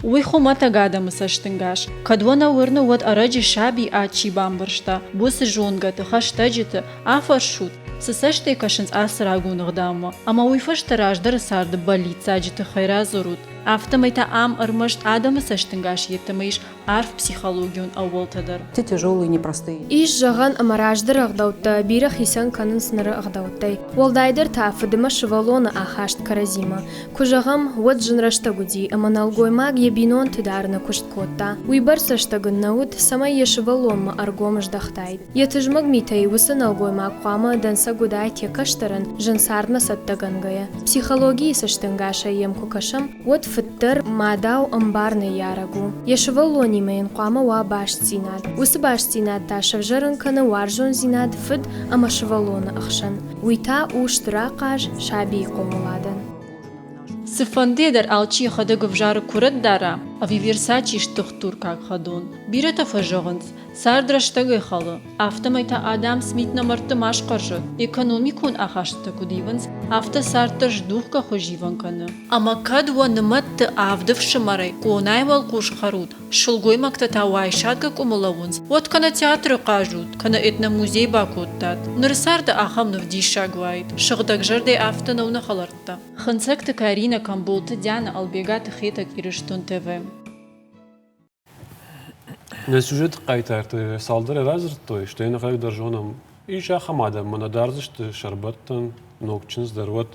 Уый хуымӕтӕг адӕмы цӕстынгас. Кӕд уӕ нӕ уырны, уӕд ӕрӕджы саби ад чи бамбӕрста, уыцы зонгӕты, хӕстӕджыты афӕрсут, цы цӕстӕй кӕсынц ацы рагон ӕгъдаумӕ, ӕмӕ уый фӕстӕ раздӕры царды бӕллиццаджы тыххӕй радзурут. Афтӕмӕй та ам ӕрмӕст адӕмы цӕстынгас йеддӕмӕ ис арф психологион ӕууӕлтӕ дӕр. Тяжелые, непростые. Ис зӕгъӕн, ӕмӕ раздӕры ӕгъдӕуттӕ бирӕ хицӕн кӕнынц ныры ӕгъдӕуттӕй. Уӕлдайдӕр та фыдымӕ сывӕллоны ахаст кӕрӕдзимӕ. Куы зӕгъӕм, уӕд зын рӕстӕг уыди, ӕмӕ нӕлгоймаг йӕ бинонты дарыны куыст кодта. Уыйбӕрц рӕстӕг ын нӕ уыд, цӕмӕй йӕ сывӕллонмӕ ӕргом здӕхтаид. Йӕ тызмӕг митӕй уыцы нӕлгоймаг хъуамӕ дӕнцӕг уыдаид йӕ кӕстӕрӕн, зын цардмӕ цӕттӕгӕнгӕйӕ. Психологийы цӕстӕнгасӕй йӕм куы кӕсӕм, уӕд фыддӕр, мадау ӕмбар ныййарӕг у. Йӕ сывӕллонимӕ йын хъуамӕ уа бастдзинад. Уыцы бастдзинад та сӕвзӕрын кӕны уарзондзинад фыд ӕмӕ сывӕллоны ӕхсӕн. Уый та у стыр ахъаз сабийы хъомыладӕн. Цыфӕндыйӕ дӕр алчи йӕхӕдӕг ӕвзары куырӕт дара, ӕви Версачи стыхт туркаг хӕдон. Бирӕтӕ фӕзӕгъынц, Цард рӕстӕгӕй хӕлы, афтӕмӕй та Адам Смит нӕ мӕрдты ма схъӕрзӕд, экономикон ахастытӕ куыд ивынц, афтӕ цард дӕр здухгӕ хуызивӕн кӕны. Ӕмӕ кӕд уӕ нымӕтты авд ӕфсымӕрӕй къонайы уӕлхъус хӕрут, сылгоймӕгтӕ та уайсадгӕ къуымы лӕууынц, уӕд кӕнӕ театры хъазут, кӕнӕ этномузей бакодтат. Ныры царды ахӕм ныв диссаг уаид, сыгъдӕгзӕрдӕ афтӕ нӕу нӕ хӕлӕрттӕ. Хынцӕгты Каринӕ, Камболты Дианӕ, Ӕлбегаты Хетӕг, Ирыстон ТВ. Нӕ сюжеты хъайтарты цалдӕрӕй радзырдтой, стӕй нӕхӕдӕг дӕр зонӕм, ис ахӕм адӕм, мӕнӕ дардзысты сӕрбӕттӕн, ног чындз дӕр, уӕд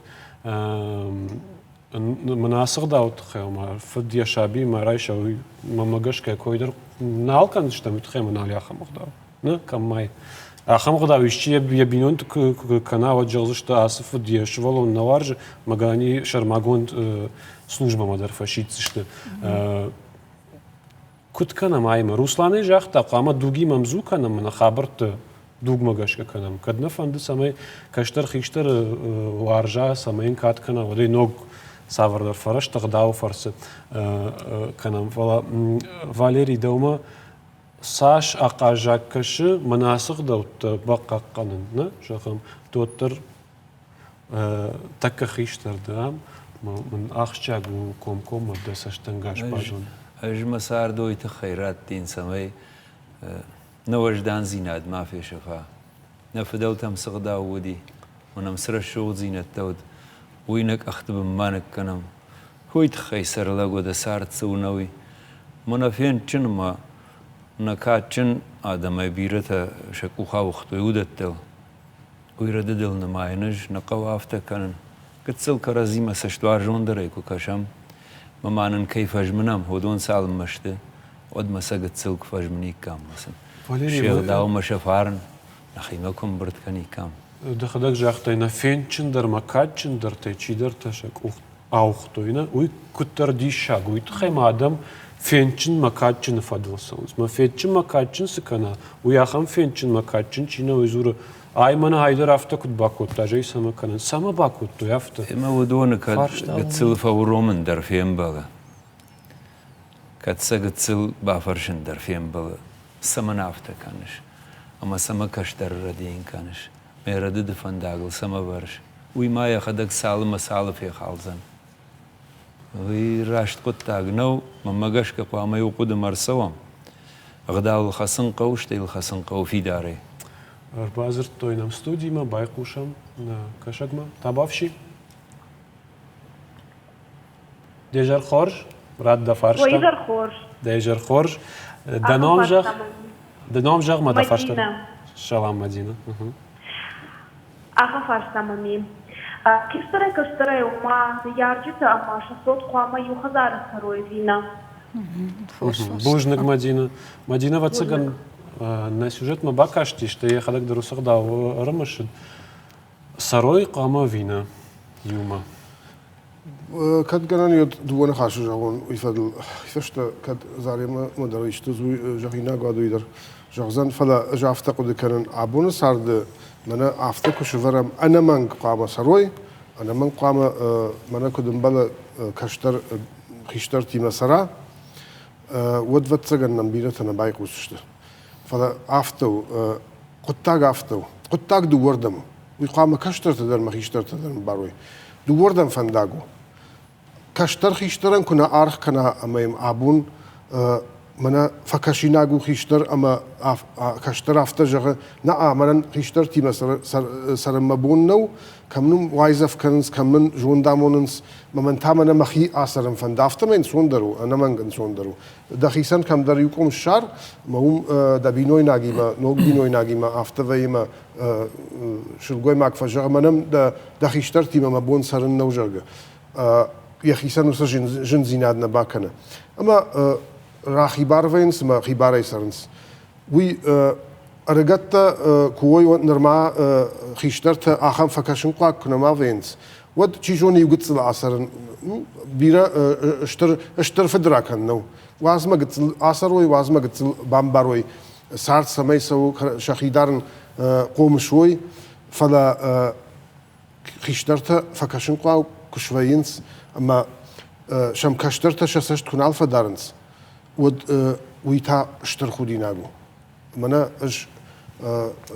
мӕнӕ ацы ӕгъдауы тыххӕй, ома фыд йӕ сабиимӕ райса, уый мӕнмӕ гӕсгӕ кой дӕр нал кӕндзыстӕм, уый тыххӕй мӕ нал и ахӕм ӕгъдау. Нӕ, кӕм ма Ахӕм ӕгъдау исчи йӕ бинонты куы кӕна, уӕд зӕгъдзысты, ацы фыд йӕ сывӕллон нӕ уарзы, мӕ сӕрмагонд службӕмӕ дӕр фӕсиддзысты. Куыд кӕнӕм аймӕ? Русланӕй загъта, хъуамӕ дугимӕ ӕмдзу кӕнӕм, нӕ хабӕртты дугмӕ гӕсгӕ кӕнӕм. Кӕд нӕ фӕнды, цӕмӕй кӕстӕр хистӕры уарза, цӕмӕй йын кад кӕна, уӕд ӕй ног цавӕрдӕр фӕрӕзты ӕгъдауы фӕрцы кӕнӕм. Фӕлӕ, Валерий, дӕумӕ цас ахъаззаг кӕсы мӕнӕ ацы ӕгъдӕуттӕ бахъахъхъӕнын, нӕ, зӕгъӕм, ды уӕддӕр тӕккӕ хистӕр дӕ ам, мын ахсджиаг у комкоммӕ дӕ цӕстӕнгас базонын. Ӕз мӕ цард уый тыххӕй радтин, цӕмӕй нӕ уӕздандзинад ма фесӕфа. Нӕ фыдӕлтӕм цы гъдау уыди, уынӕм цы рӕсугъддзинӕдтӕ уыд, уый нӕ къӕхты бын ма ныккӕнӕм. Уый тыххӕй сӕрлӕг уӕдӕ цард цы у, нӕ уый. Мӕнӕ фендджын ӕмӕ нӕ кадджын адӕмӕй бирӕтӕ сӕ къух ауыгътой уыдӕттыл. Уый рӕдыдыл нымайын ӕз, нӕ хъӕуы афтӕ кӕнын. Гыццыл кӕрӕдзимӕ цӕстуарзондӕрӕй куы кӕсӕм, ӕмӕ ма нын кӕй фӕзмынӕм, уыдон цалынмӕ сты, уӕдмӕ сӕ гыццыл куы фӕзмыниккам ӕмӕ сын се гъдаумӕ сӕ фарн нӕхимӕ куы ӕмбырд кӕниккам. Дӕхӕдӕг загътай, нӕ фендджындӕр ӕмӕ кадджындӕртӕй чидӕртӕ сӕ къух ауыгътой, нӕ? Уый куыддӕр диссаг, уый тыххӕй ма адӕм фендджынмӕ кадджыны фӕдыл цӕуынц. Мӕ фендджынмӕ кадджын цы кӕна, уый ахӕм фендджынмӕ кадджын чи нӕ, уый дзуры, ай мӕнӕ айдӕр афтӕ куыд бакодта, зӕй цӕмӕ кӕнын, цӕмӕ бакодтой афтӕ? Ӕмӕ уыдоны кӕд гыццыл фӕуромын дӕр фембӕлы, кӕд сӕ гыццыл бафӕрсын дӕр фембӕлы, цӕмӕн афтӕ кӕныс ӕмӕ цӕмӕ кӕстӕры рӕдийын кӕныс, мӕ рӕдыды фӕндагыл цӕмӕ вӕрыс, уый ма йӕхӕдӕг цалынмӕ цалы фехалдзӕн. Уый раст хъуыддаг нӕу, мӕнмӕ гӕсгӕ хъуамӕ иу хъуыдымӕ ӕрцӕуӕм. Ӕгъдауыл хӕцын хъӕуы, стӕй йыл хӕцын хъӕуы фидарӕй. Ӕрбадзырдтой нӕм студимӕ, байхъусӕм нӕ кӕсӕгмӕ. Табафси. Де зӕр хорз, рад дӕ фарста. Ой, изӕр хорз. Дӕ изӕр хорз. Дӕ ном зӕгъ. Дӕ ном зӕгъ ма дӕ фарста. Салам, Мадина. Ахӕм фарста мӕм и. Хистӕрӕй-кӕстӕрӕй ома ныййарджытӕ ӕмӕ сӕ цот хъуамӕ иу хӕдзары цӕрой ӕви нӕ? Бузныг, Мадина. Мадина, ӕвӕццӕгӕн, нӕ сюжетмӕ бакастис, стӕй йӕхӕдӕг дӕр уыцы ӕгъдау ӕрымысыд. Цӕрой хъуамӕ ӕви нӕ иумӕ? Кӕд гӕнӕн ид дыууӕ ныхасы зӕгъон уый фӕдыл, фӕстӕ кӕд Заремӕ дӕр исты зӕгъинаг уӕд уый дӕр зӕгъдзӕн, фӕлӕ ӕз афтӕ хъуыды кӕнын, абоны царды мӕнӕ афтӕ куы сӕвӕрӕм, ӕнӕмӕнг хъуамӕ цӕрой, ӕнӕмӕнг хъуамӕ мӕнӕ куыд ӕмбӕлы кӕстӕр хистӕртимӕ цӕра, уӕд ӕвӕццӕгӕн нӕм бирӕтӕ нӕ байхъусдзысты. Фӕлӕ афтӕ у, хъуыддаг афтӕ у. Хъуыддаг дыууӕрдӕм у. Уый хъуамӕ кӕстӕртӕ дӕр ӕмӕ хистӕртӕ дӕр ӕмбарой. Дыууӕрдӕм фӕндаг у. Кӕстӕр хистӕрӕн куы нӕ аргъ кӕна ӕмӕ йӕм абон мӕнӕ фӕкӕсинаг у хистӕр ӕмӕ кӕстӕр афтӕ зӕгъы, нӕ, мӕнӕн хистӕртимӕ цӕрын мӕ бон нӕу, кӕм мын уайдзӕф кӕнынц, кӕм мын зонд амонынц, мӕн та мӕнӕ мӕхи ацӕрын фӕнды. Афтӕмӕй ӕнцондӕр у, ӕнӕмӕнг ӕнцондӕр у. Дӕхицӕн кӕмдӕр иу къуым ссар, ӕмӕ уым дӕ бинойнагимӕ, ног бинойнагимӕ афтӕ вӕййы ӕмӕ сылгоймаг фӕзӕгъы, мӕнӕн дӕ хистӕртимӕ мӕ бон цӕрын нӕу, зӕгъгӕ. Йӕхицӕн уыцы зындзинад нӕ бакӕны. Ӕмӕ рахибар вӕййынц ӕмӕ хибарӕй цӕрынц. Уый ӕрыгӕттӕ куы уой, нырма хистӕртӕ ахӕм фӕкӕсынхъуаг куы нӕма вӕййынц, уӕд чи зоны иу гыццыл ацӕрын бирӕ стыр, стыр фыдракӕнд нӕу. Уадз мӕ гыццыл ацӕрой, уадз мӕ гыццыл бамбарой, цард цӕмӕй цӕуы, сӕхи дарын хъомыс уой, фӕлӕ хистӕртӕ фӕкӕсынхъуаг куы свӕййынц ӕмӕ сӕм кӕстӕртӕ сӕ цӕст куы нал фӕдарынц, уӕд уый та стыр худинаг у. Мӕнӕ ӕз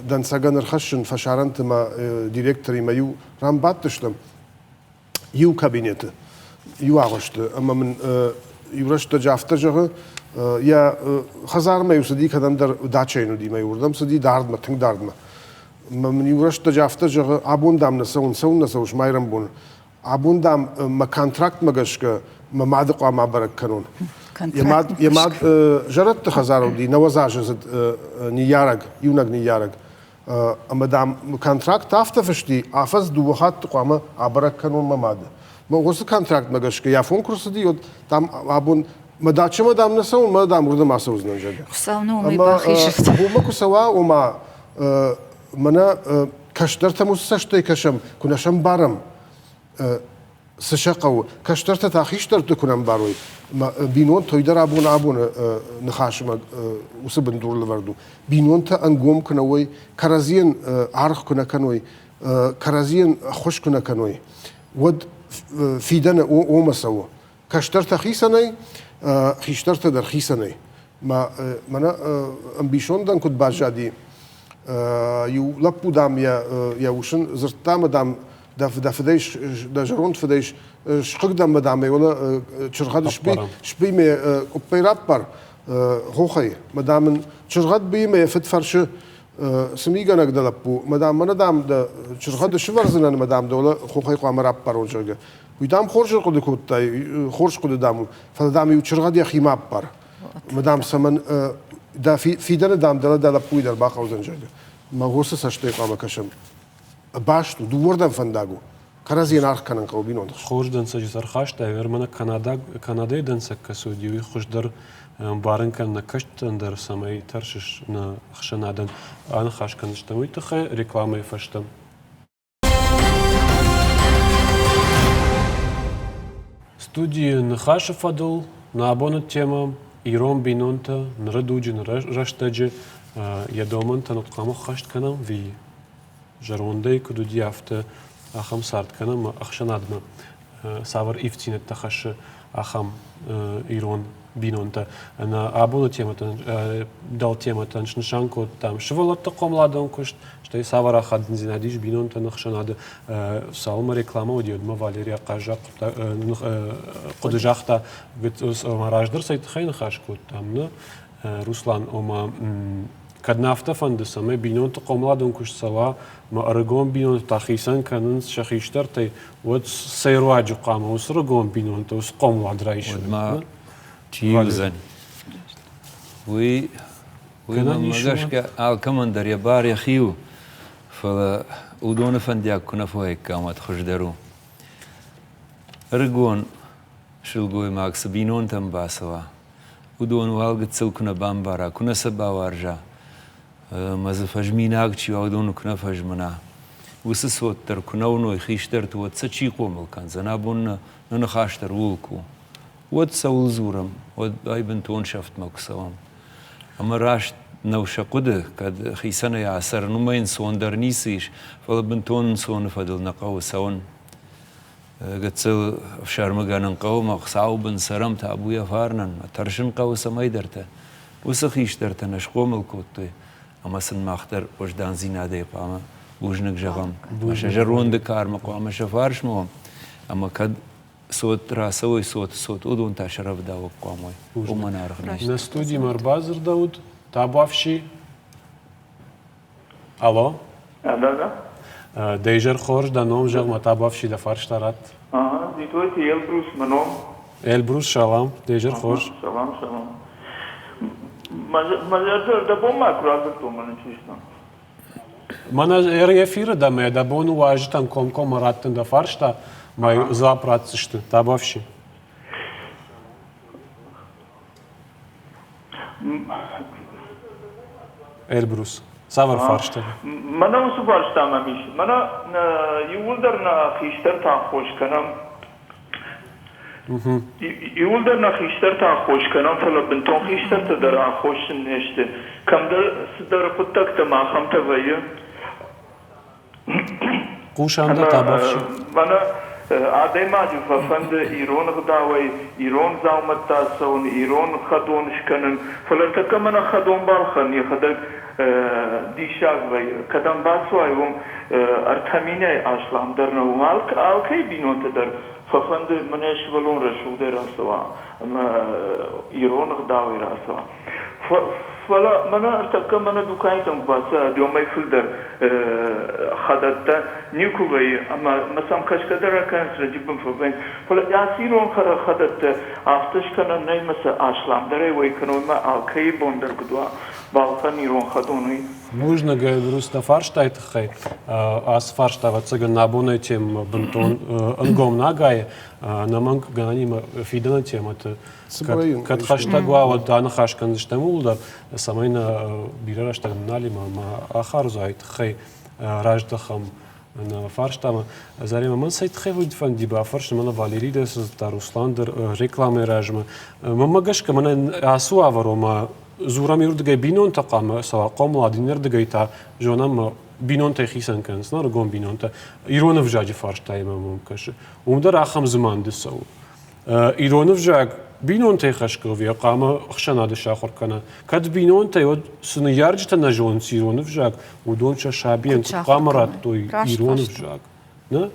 дӕнцӕгӕн ӕрхӕссын фӕсарӕнты мӕ директоримӕ иу ран бадтыстӕм, иу кабинеты, иу агъуысты, ӕмӕ мын иу рӕстӕджы афтӕ зӕгъы, йӕ хӕдзармӕ-иу цыди кӕдӕмдӕр дачӕйы уыди мӕ уырдӕм цыди дардмӕ, тынг дардмӕ. Мӕ мын иу рӕстӕджы афтӕ зӕгъы, абон, дам, нӕ цӕуын, цӕуын нӕ цӕуыс майрӕмбоны. Абон, дам, мӕ контрактмӕ гӕсгӕ мӕ мады хъуамӕ абӕрӕг кӕнон. Йӕ мад, йӕ мад зӕрӕдты хӕдзары уыди, 90 азы ныййарӕг, иунӕг ныййарӕг. Ӕмӕ, дам, контракт афтӕ фысти, афӕдз дыууӕ хатты хъуамӕ абӕрӕг кӕнон мӕ мады. Мӕ уыцы контрактмӕ гӕсгӕ йӕ афон куы рцыди, уӕд, дам, абон мӕ дачӕмӕ, дам, нӕ цӕуын, мӕ, дам, уырдӕм ацӕудзынӕн, зӕгъгӕ. Хуыцау нӕ уымӕй бахизӕд. Уымӕ куы цӕуа, ома, мӕнӕ кӕстӕртӕм уыцы цӕстӕй кӕсӕм, куы нӕ сӕм барӕм, цы сӕ хъӕуы. Кӕстӕртӕ та хистӕрты куы нӕ ӕмбарой, бинонтӕ уый дӕр абон абоны ныхасмӕ уыцы бындур лӕвӕрд у. Бинонтӕ ӕнгом куы нӕ уой, кӕрӕдзийӕн аргъ куы нӕ кӕной, кӕрӕдзийӕн ӕххуыс куы нӕ кӕной, уӕд фидӕны омӕ цӕуы. Кӕстӕртӕ хицӕнӕй, хистӕртӕ дӕр хицӕнӕй. Мӕнӕ ӕмбисондӕн куыд баззади, иу лӕппу, дам, йӕ ус ын дзырдта ӕмӕ, дам, дӕ фыдӕй, дӕ зӕронд фыдӕй схъыг дӕн ӕмӕ, дам, ӕй уӕлӕ чыргъӕд сбый мӕ къуыппӕй раппар хохӕй. Мӕ, дам, ын чыргъӕд быйы мӕ йӕ фыд фӕрсы, цы мигӕнӕг дӕ лӕппу, мӕ, дам, мӕнӕ, дам, дӕ чыргъӕды сывӕрдзынӕн ӕмӕ, дам, дӕ уӕлӕ хохӕй хъуамӕ раппарон, зӕгъгӕ. Уый, дам, хорз ӕрхъуыды кодтай, хорз хъуыды, дам, у, фӕлӕ, дам, иу чыргъӕд йӕхимӕ аппар. Мӕ, дам, цӕмӕн дӕ фидӕны, дам, дӕлӕ дӕ лӕппуйы дӕр бахъӕудзӕн, зӕгъгӕ. Мӕ уыцы цӕстӕй хъуамӕ кӕсӕм. Баст у, дыууӕрдӕм фӕндаг у. Кӕрӕдзийӕн аргъ кӕнын хъӕуы бинонты. Хорз дӕнцӕджы ӕрхастай, ӕмӕ Канадаг, Канадӕйы дӕнцӕг кӕцы уыди, уый хуыздӕр ӕмбарын кӕн нӕ кӕстӕн дӕр, цӕмӕй тӕрсыс нӕ ӕхсӕнадӕн. Аныхас кӕндзыстӕм уый тыххӕй рекламӕйы фӕстӕ. Студийы ныхасы фӕдыл нӕ абоны темӕ ирон бинонтӕ ныры дуджы рӕстӕджы йӕ домӕнтӕ куыд хъуамӕ ӕххӕст кӕнӕм ӕви зӕрондӕй куыд уыди, афтӕ ахӕм цард кӕнӕм ӕхсӕнадмӕ цавӕр ивддзинӕдтӕ хӕссы ахӕм ирон бинонтӕ. Нӕ абоны темӕтӕн, дӕлтемӕтӕн снысан кодтам сывӕллӕтты хъомыладон куыст, стӕй цавӕр ахадындзинад ис бинонтӕн ӕхсӕнады. Цалынмӕ рекламӕ уыди, уӕдмӕ Валерия ахъаззаг хъуыды загъта, раздӕр цӕй тыххӕй ныхас кодтам, нӕ, Руслан, ома кӕд нӕ афтӕ фӕнды, цӕмӕй бинонты хъомыладон куыст цӕуа, ӕмӕ ӕрыгон бинонтӕ та хицӕн кӕнынц сӕ хистӕртӕй, уӕд цӕй руаджы хъуамӕ уыцы ӕрыгон бинонтӕ уыцы хъомылад райсой? Уӕд ма чи уыдзӕн? Уый, уый мӕнмӕ гӕсгӕ алкӕмӕн дӕр йӕ бар йӕхи у, фӕлӕ уыдоны фӕндиаг куы нӕ фӕуаиккам, уӕд хуыздӕр у. Ӕрыгон сылгоймаг цы бинонтӕм бацӕуа, уыдон уал гыццыл куы нӕ бамбара, куы нӕ сӕ бауарза, ӕмӕ дзы фӕзминаг чи уа, уыдоны куы нӕ фӕзмына, уыцы цот дӕр куы нӕ уыной хистӕрты, уӕд сӕ чи хъомыл кӕндзӕн? Абон нӕ нӕ ныхас дӕр ууыл куы у. Уӕд цӕуыл дзурӕм, уӕд ай бынтон сӕфтмӕ куы цӕуӕм. Ӕмӕ раст нӕу сӕ хъуыды, кӕд хицӕнӕй ацӕрын, уымӕй ӕнцондӕр ницы ис, фӕлӕ бынтон ӕнцоны фӕдыл нӕ хъӕуы цӕуын. Гыццыл ӕфсӕрмыгӕнын хъӕуы мӕ Хуыцауы бын цӕрӕм табуйӕ фарнӕн, тӕрсын хъӕуы цӕмӕйдӕртӕ. Уыцы хистӕртӕ нӕ схъомыл кодтой, ӕмӕ сын мах дӕр уӕздандзинадӕй хъуамӕ бузныг зӕгъӕм. Сӕ зӕронды кармӕ хъуамӕ сӕ фарсмӕ уӕм, ӕмӕ кӕд цот рацӕуой цоты цот, уыдон та сӕ рӕвдауӕг хъуамӕ уой. Уымӕн аргъ нӕй. Нӕ студимӕ ӕрбадзырдӕуыд табуафси Алло? Да, да. Дӕ изӕр хорз, дӕ ном зӕгъ, мӕ табуафси дӕ фарста ратт. Ага, Дзитойты Эльбрус, мӕ ном. Эльбрус, салам, дӕ изӕр хорз. Салам, салам. Мӕ зӕрдӕ дӕ бон ма куы радзырдтон мӕнӕн честно. Мӕнӕ эфиры дӕ мӕ дӕ бон у уазджытӕн комкоммӕ раттын дӕ фарста, мӕ дзуапп ратдзысты. Табуафси. Эльбрус, цавӕр фарста? Мӕнӕ уыцы фарста мӕм ис. Мӕнӕ иууылдӕр нӕ хистӕртӕ аххос кӕнӕм. Иууылдӕр нӕ хистӕртӕ аххос кӕнӕм, фӕлӕ бынтон хистӕртӕ дӕр аххосджын не сты. Кӕмдӕр цыдӕр хъуыддӕгтӕ ма ахӕмтӕ вӕййы. Хъусӕн дӕ табӕфси. Мӕнӕ адӕймаджы фӕфӕнды ирон ӕгъдауӕй ирон дзаумӕттӕ цӕуын, ирон хӕдон скӕнын, фӕлӕ тӕккӕ мӕнӕ хӕдон балхӕн йӕхӕдӕг. Диссаг вӕййы, кӕдӕм бацӕуай, уым 3000-ӕй асламдӕр нӕу. Алкӕй бинонты дӕр фӕфӕнды мӕнӕ сывӕллон рӕсугъдӕй рацӕуа ӕмӕ ирон ӕгъдауӕй рацӕуа. Фӕлӕ мӕнӕ ӕртӕккӕ мӕнӕ дуканитӕм куы бацӕуа, уымӕй фылдӕр хӕдӕттӕ никуы вӕййы ӕмӕ мӕ сӕм кӕсгӕ дӕр акӕнынц, рыджы бын фӕвӕййынц. Фӕлӕ ацы ирон хӕдӕттӕ афтӕ скӕнӕн нӕй ӕмӕ сӕ асламдӕрӕй уӕй кӕной ӕмӕ алкӕйы бон дӕр куыд уа, балхӕн ирон хӕдон, уый. Бузныг, Эльбрус, дӕ фарстайы тыххӕй. Ацы фарста, ӕвӕццӕгӕн, нӕ абонӕй темӕ бынтон ӕнгом нагайы. Ӕнӕмӕнг гӕнӕнимӕ фидӕны темӕты кӕд хӕстӕг уа, уӕд аныхас кӕндзыстӕм ууыл дӕр, цӕмӕй нӕ бирӕ рӕстӕг налимӕ ма ахардзуайы тыххӕй раздӕхӕм нӕ фарстамӕ. Заремӕ, мӕн цӕй тыххӕй уыд фӕнди бафӕрсын, мӕнӕ Валерий дӕр дзырдта, Руслан дӕр рекламӕйы размӕ. Мӕнмӕ гӕсгӕ, мӕнӕ ацы уавӕр, ома дзурӕм иуырдыгӕй бинонтӕ хъуамӕ цӕуа хъомылад, иннӕрдыгӕй та зонӕм бинонтӕй хицӕн кӕнынц, ӕрыгон бинонтӕ. Ирон ӕвзаджы фарстаимӕ мӕм кӕсы. Уым дӕр ахӕм дзыманды цӕуы. Ирон ӕвзаг бинонтӕй хӕсгӕ ӕви хъуамӕ ӕхсӕнады сахуыр кӕна? Кӕд бинонтӕй, уӕд цы ныййарджытӕ нӕ зонынц ирон ӕвзаг, уыдон сӕ сабийӕн куыд хъуамӕ радтой ирон ӕвзаг? Нӕ?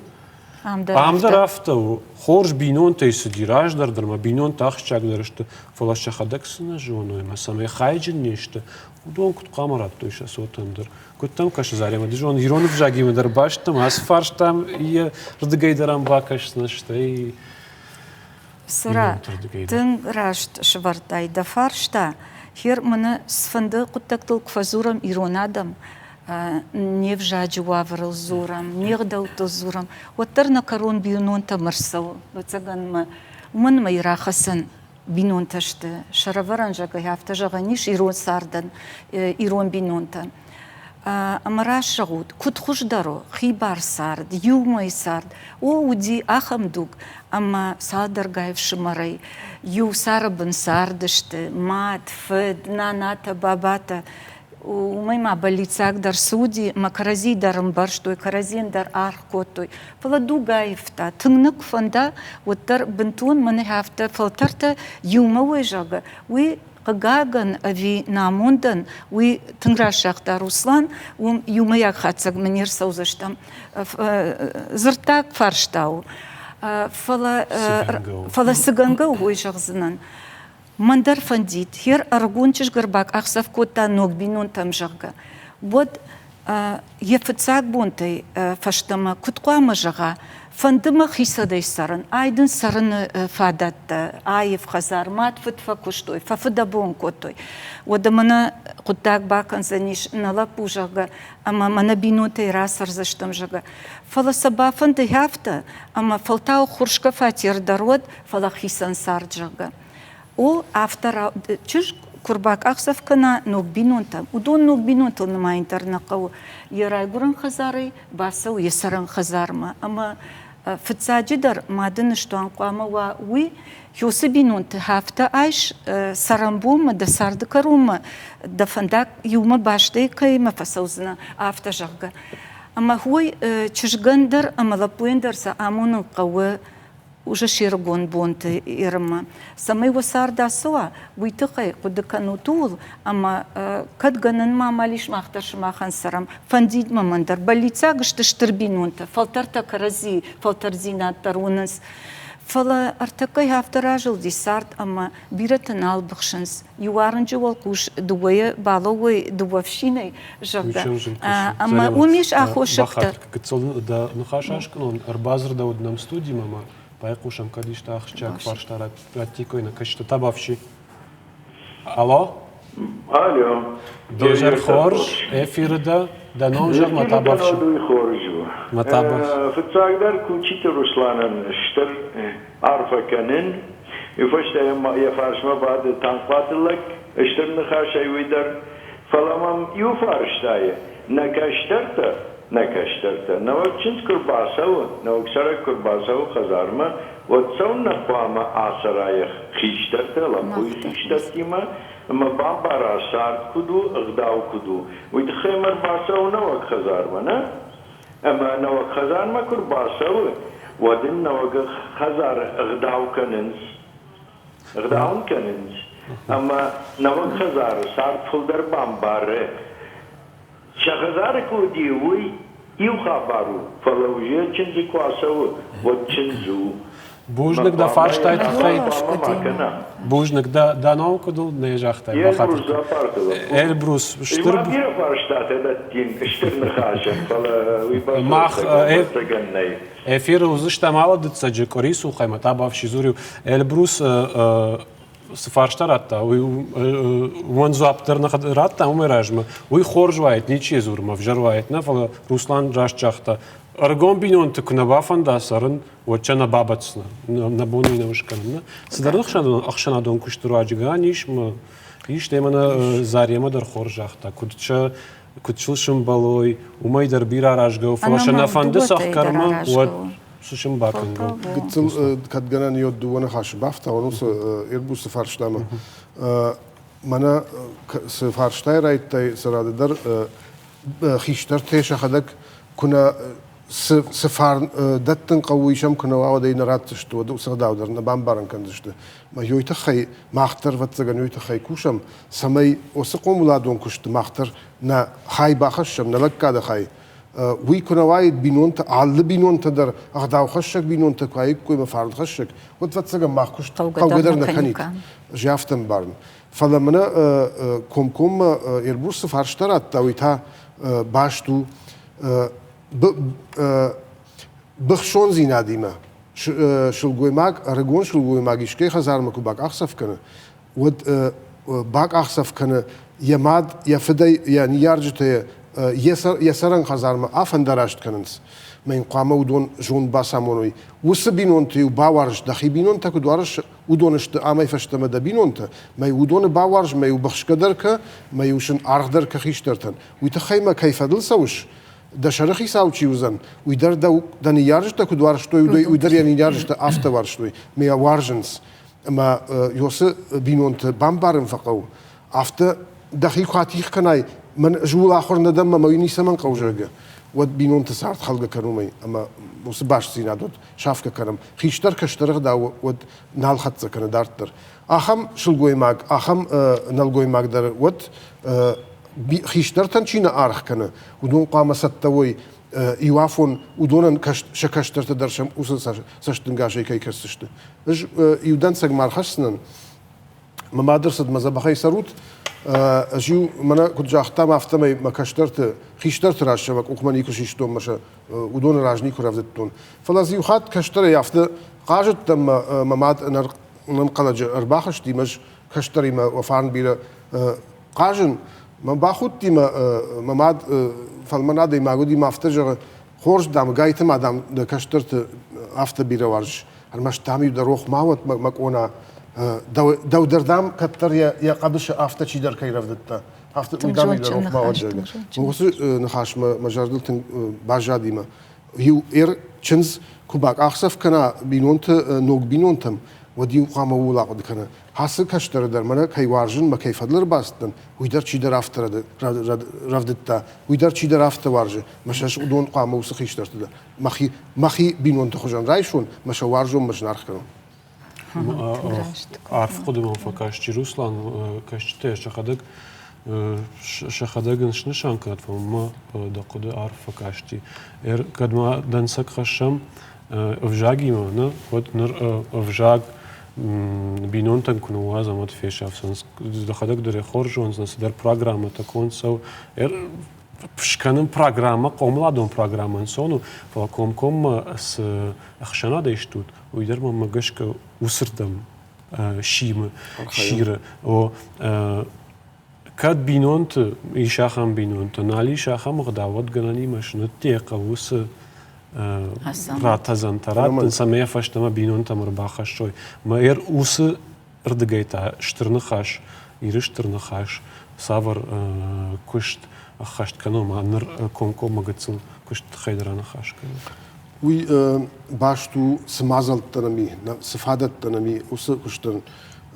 Ам дӕр афтӕ у. Хорз бинонтӕй цыди раздӕр дӕр ма бинонтӕ ахсджиагдӕр сты, фӕлӕ сӕхӕдӕг цы нӕ зоной ӕмӕ цӕмӕй хайджын не сты, уыдон куыд хъуамӕ радтой сӕ цотӕн дӕр? Куыд дӕм кӕсы, Заремӕ, ды зон, ирон ӕвзагимӕ дӕр баст дӕм, ацы фарстам йӕ рдыгӕй дӕр ӕм бакӕсдзынӕ, стӕй Цыра, тынг раст сывӕрдтай дӕ фарста. Хер мӕнӕ цыфӕнды хъуыддӕгтыл куы фӕдзурӕм ирон адӕм, не взаджы уавӕрыл дзурӕм, не гъдӕуттыл дзурӕм, уӕддӕр нӕ кӕрон бинонтӕм ӕрцӕуы. Ӕвӕццӕгӕн мӕ уымӕн ӕмӕ рахӕцӕн бинонтӕ сты. Сӕрӕвӕрӕн зӕгъгӕ, афтӕ зӕгъӕн ис ирон цардӕн, ирон бинонтӕн. Ӕмӕ раст зӕгъут, куыд хуыздӕр у хибар цард, иумӕйы цард. О, уыди ахӕм дуг, ӕмӕ цалдӕргай ӕфсымӕрӕй иу цары бын цардысты, мад, фыд, нанатӕ, бабатӕ. Уымӕй ма бӕллиццаг дӕр цы уыди, ӕмӕ кӕрӕдзи дӕр ӕмбӕрстой, кӕрӕдзийӕн дӕр аргъ кодтой. Фӕлӕ дуг аивта, тынг нӕ куы фӕнда, уӕддӕр бынтон мӕнӕ афтӕ фӕлтӕртӕ иумӕ уой, зӕгъгӕ, уый хъыгагӕн ӕви намондӕн, уый тынг раст загъта Руслан, уым иумӕйаг хатдзӕгмӕ не рцӕудзыстӕм. Дзырддаг фарста у. Фӕлӕ, фӕлӕ цы гӕнгӕ у, уый зӕгъдзынӕн. Мӕн дӕр фӕндид, хер ӕрыгон чызг ӕрбакъахдзӕф кодта ног бинонтӕм, зӕгъгӕ, уӕд йӕ фыццаг бонтӕй фӕстӕмӕ куыд хъуамӕ зӕгъа, фӕнды мӕ хицӕнӕй цӕрын, ай дын цӕрыны фадӕттӕ, аив хӕдзар, мад фыд фӕкуыстой, фӕфыдӕбон кодтой. Уӕдӕ мӕнӕ хъуыддаг бакӕндзӕнис нӕ лӕппу, зӕгъгӕ, ӕмӕ мӕнӕ бинонтӕй рацӕрдзыстӕм, зӕгъгӕ. Фӕлӕ сӕ бафӕнды афтӕ, ӕмӕ фӕлтау хурсгӕ фатер дӕр уӕд, фӕлӕ хицӕн цард, зӕгъгӕ. О, афтӕ чызг куы рбакъахдзӕф кӕна ног бинонтӕм, уыдон ног бинонтыл нымайын дӕр нӕ хъӕуы. Йӕ райгуырӕн хӕдзарӕй бацӕуы йӕ цӕрӕн хӕдзармӕ. Ӕмӕ фыццаджыдӕр мады ныстуан хъуамӕ уа уый, уыцы бинонты афтӕ айс цӕрӕнбонмӕ, дӕ царды кӕронмӕ, дӕ фӕндаг иумӕ бастӕй кӕимӕ фӕцӕудзынӕ, афтӕ зӕгъгӕ. Ӕмӕ уый чызгӕн дӕр ӕмӕ лӕппуйӕн дӕр сӕ амонын хъӕуы уже се рыгон бонты Ирмӕ. Цӕмӕй уӕ цард ацӕуа, уый тыххӕй хъуыды кӕнут ууыл, ӕмӕ кӕд гӕнӕн ма амал ис, мах дӕр сымахӕн цӕрӕм. Фӕндид мӕ мӕн дӕр. Бӕллиццаг сты стыр бинонтӕ, фӕлтӕртӕ кӕрӕдзийы фӕлтӕрдзинад дӕр уынынц. Фӕлӕ ӕртӕккӕ афтӕ разылди цард, ӕмӕ бирӕтӕ нал быхсынц. Иу арынджы уӕлхъус дыууӕйы балӕууой дыууӕ фсинӕй, зӕгъгӕ. Ӕмӕ уым ис аххосӕгтӕ. Гыццыл дӕ ныхас аскъуынон, ӕрбадзырдӕуыд нӕм студимӕ ӕмӕ байхъусӕм, кӕд исты ахсджиаг фарста раттиккой нӕ кӕсджытӕ. Табафси. Алло? Алло. Де зӕр хорз, эфиры дӕ. Дӕ ном зӕгъ, мӕ табафси. Хорз у. Мӕ табафси. Фыццагдӕр Кучиты Русланӕн стыр арфӕ кӕнын. Уый фӕстӕ йӕ фарсмӕ бады Танхъуаты лӕг, стыр ныхасӕй уый дӕр. Фӕлӕ мӕм иу фарстайы нӕ кӕстӕртӕ, нӕ кӕстӕртӕ, нӕуӕг чындз куы рбацӕуы, нӕуӕг цӕрӕг куы рбацӕуы хӕдзармӕ, уӕд цӕуыннӕ хъуамӕ ацӕра йӕ хистӕртӕ, лӕппуйы хистӕртимӕ ӕмӕ бамбара, цард куыд у, ӕгъдау куыд у. Уый тыххӕй мӕ ӕрбацӕуы нӕуӕг хӕдзармӕ, нӕ? Ӕмӕ нӕуӕг хӕдзармӕ куы рбацӕуы, уӕд ын нӕуӕг хӕдзары ӕгъдау кӕнынц. Ӕгъдау ын кӕнынц. Ӕмӕ нӕуӕг хӕдзары цард фылдӕр бамбары. Сӕ хӕдзары куы уыди, уый иу хабар у, фӕлӕ уже чындзы куы ацӕуы, уӕд чындз у. Бузныг дӕ фарстай тыххӕй. Бузныг дӕ дӕ ном куыд у, нӕ загътай. Эльбрус Дзапарты лӕппу. Эльбрус, стыр... Бирӕ фарстатӕ дӕттин стыр ныхасӕн, фӕлӕ уый Мах ӕвӕццӕгӕн нӕй. Эфиры уыдзыстӕм алы дыццӕджы къуыри цухӕй ӕмӕ та бафсизур Эльбрус цы фарста радта, уый уымӕн дзуапп дӕр нӕ радта уымӕй размӕ. Уый хорз уаид, ничи дзуры, ӕмӕ ӕвзӕр уаид, нӕ, фӕлӕ Руслан раст загъта, ӕрыгон бинонты куы нӕ бафӕнда цӕрын, уӕд сӕ нӕ бабӕтдзынӕ, нӕ бон уый нӕ скӕнын. Нӕ? Цыдӕр ӕхсӕнадон куысты руаджы гӕнӕн ис, ӕмӕ ис, стӕй мӕнӕ Заремӕ дӕр хорз загъта, куыд сӕ куыд сыл сымбӕлой, уымӕй дӕр бирӕ аразгӕ у, фӕлӕ сӕ нӕ фӕнды цӕхгӕрмӕ, уӕд цы сын бакӕнгӕ у? Гыццыл кӕд гӕнӕн йод дыууӕ ныхасы бафтауын уыцы Эльбрусы фарстамӕ. Мӕнӕ цы фарстай райдтай, цы рады дӕр хистӕртӕ сӕхӕдӕг куы нӕ цы, цы фарн дӕттын хъӕуы, уый сӕм куы нӕ уа, уӕд ӕй нӕ ратдзысты, уӕд уыцы ӕгъдау дӕр нӕ бамбарын кӕндзысты. Мӕ ёй тыххӕй мах дӕр, ӕвӕццӕгӕн, ёй тыххӕй кусӕм, цӕмӕй уыцы хъомыладон куысты мах дӕр нӕ хай бахӕссӕм, нӕ лӕггады хай. Уый куы нӕ уаид бинонтӕ, алы бинонтӕ дӕр ӕгъдаухӕссӕг бинонтӕ куы аиккой ӕмӕ фарнхӕссӕг, уӕд, ӕвӕццӕгӕн, мах куыст хъӕугӕ дӕр нӕ кӕнид. Ӕз афтӕ ӕмбарын. Фӕлӕ мӕнӕ комкоммӕ Эльбрус цы фарста радта, уый та баст у быхсондзинадимӕ. Сылгоймаг, ӕрыгон сылгоймаг искӕй хӕдзармӕ куы бакъахдзӕф кӕны, уӕд бакъахдзӕф кӕны йӕ мад, йӕ фыдӕй, йӕ ныййарджытӕ йӕ цӕрӕн хӕдзармӕ афӕндараст кӕнынц. Мӕ йын хъуамӕ уыдон зонд бацамоной. Уыцы бинонты-иу бауарз, дӕхи бинонтӕ куыд уарзыс, уыдон сты амӕй фӕстӕмӕ дӕ бинонтӕ, мӕ уыдоны бауарз, мӕ-иу быхсгӕ дӕр кӕ, мӕ-иу сын аргъ дӕр кӕ хистӕртӕн. Уый тыххӕй мӕ кӕй фӕдыл цӕуыс, дӕ сӕрыхицау чи уыдзӕн, уый дӕр дӕ, дӕ ныййарджытӕ куыд уарзтой, уый дӕр йӕ ныййарджытӕ афтӕ уарзтой, мӕ йӕ уарзынц. Ӕмӕ Йосы бинонты бамбарын фӕхъӕуы, афтӕ дӕхи куы атигъ кӕнай, мӕн ӕз ууыл ахуыр нӕ дӕн, мӕ уый ницӕмӕн хъӕуы, зӕгъгӕ, уӕд бинонты цард хӕлгӕ кӕн уымӕй, ӕмӕ уыцы бастдзинад уӕд сафгӕ кӕнӕм. Хистӕр кӕстӕр ӕгъдау уӕд нал хӕццӕ кӕны дарддӕр. Ахӕм сылгоймаг, ахӕм нӕлгоймаг дӕр уӕд хистӕртӕн чи нӕ аргъ кӕны, уыдон хъуамӕ цӕттӕ уой иу афон уыдонӕн сӕ кӕстӕртӕ дӕр сӕм уыцы цӕстӕнгасӕй кӕй кӕсдзысты. Ӕз иу дӕнцӕг ма ӕрхӕсдзынӕн. Мӕ мады рцыдмӕ дзӕбӕхӕй цӕрут. Ӕз-иу мӕнӕ куыд загътам, афтӕмӕй мӕ кӕстӕрты, хистӕрты раз сӕ мӕ къухмӕ никуы систон, мӕ сӕ уыдоны раз никуы рӕвдыдтон. Фӕлӕ дзы иу хатт кӕстӕрӕй афтӕ хъазыдтӕн, мӕ мад ӕнӕнхъӕлӕджы ӕрбахызти, ӕз кӕстӕримӕ фарн бирӕ хъазын. Мӕ бахудти мӕ, мӕ мад фӕлмӕн адӕймаг уыди, мӕ афтӕ зӕгъы, хорз, дам, гайты ма, дам, дӕ кӕстӕрты афтӕ бирӕ уарзыс, ӕрмӕст, дам-иу дӕ рох ма уӕд мӕ къона, дӕу дӕр, дам, кӕддӕр йӕ хъӕбысы афтӕ чидӕр кӕй рӕвдыдта. Афтӕ уый, дам, дӕ рох ма уӕд, зӕгъгӕ. Уыцы ныхас мӕ зӕрдыл тынг баззади мӕ. Иу чындз куы бакъахдзӕф кӕна бинонты ног бинонтӕм, уӕд-иу хъуамӕ ууыл ахъуыды кӕна. Ацы кӕстӕры дӕр мӕнӕ кӕй уарзын мӕ кӕй фӕдыл ӕрбацыдтӕн, уый дӕр чидӕр афтӕ рӕвдыдта, уый дӕр чидӕр афтӕ уарзы, мӕ сӕ уыдон хъуамӕ уыцы хистӕрты дӕр мӕхи, мӕхи бинонты хуызӕн райсон, мӕ сӕ уарзон, мӕ зынаргъ кӕнон. Арф хъуыды мӕм фӕкасти Руслан, кӕсджытӕ сӕхӕдӕг сӕхӕдӕг ын снысан кӕнӕд, фӕлӕ мӕ дӕ хъуыды арф фӕкасти. Кӕд ма дӕнцӕг хӕссӕм ӕвзагимӕ, нӕ, уӕд ныр ӕвзаг бинонтӕн куы ныууадзӕм, уӕд фесӕфдзӕн. Дӕхӕдӕг дӕр хорз зондзӕн, цыдӕр программӕтӕ конд цӕуы. Скӕнын программӕ, хъомыладон программӕ ӕнцон у, фӕлӕ комкоммӕ цы ӕхсӕнадӕй стут, уый дӕр мӕнмӕ гӕсгӕ уыцырдӕм симы, сиры. О, кӕд бинонты ис ахӕм бинонтӕ, нал ис ахӕм ӕгъдау, уӕд гӕнӕнимӕ сныдте хъӕуы уыцы ратӕдзӕнтӕ раттын, цӕмӕй фӕстӕмӕ бинонтӕм ӕрбахӕссой. Мӕ уыцы рдыгӕй та стыр ныхас, Иры стыр ныхас, цавӕр куыст ӕххӕст кӕны, ома ныр комкоммӕ гыццыл куысты тыххӕй дӕр аныхас кӕнын. Уый баст у, цы мадзӕлттӕ нӕм и, цы фадӕттӕ нӕм и, уыцы куыстӕн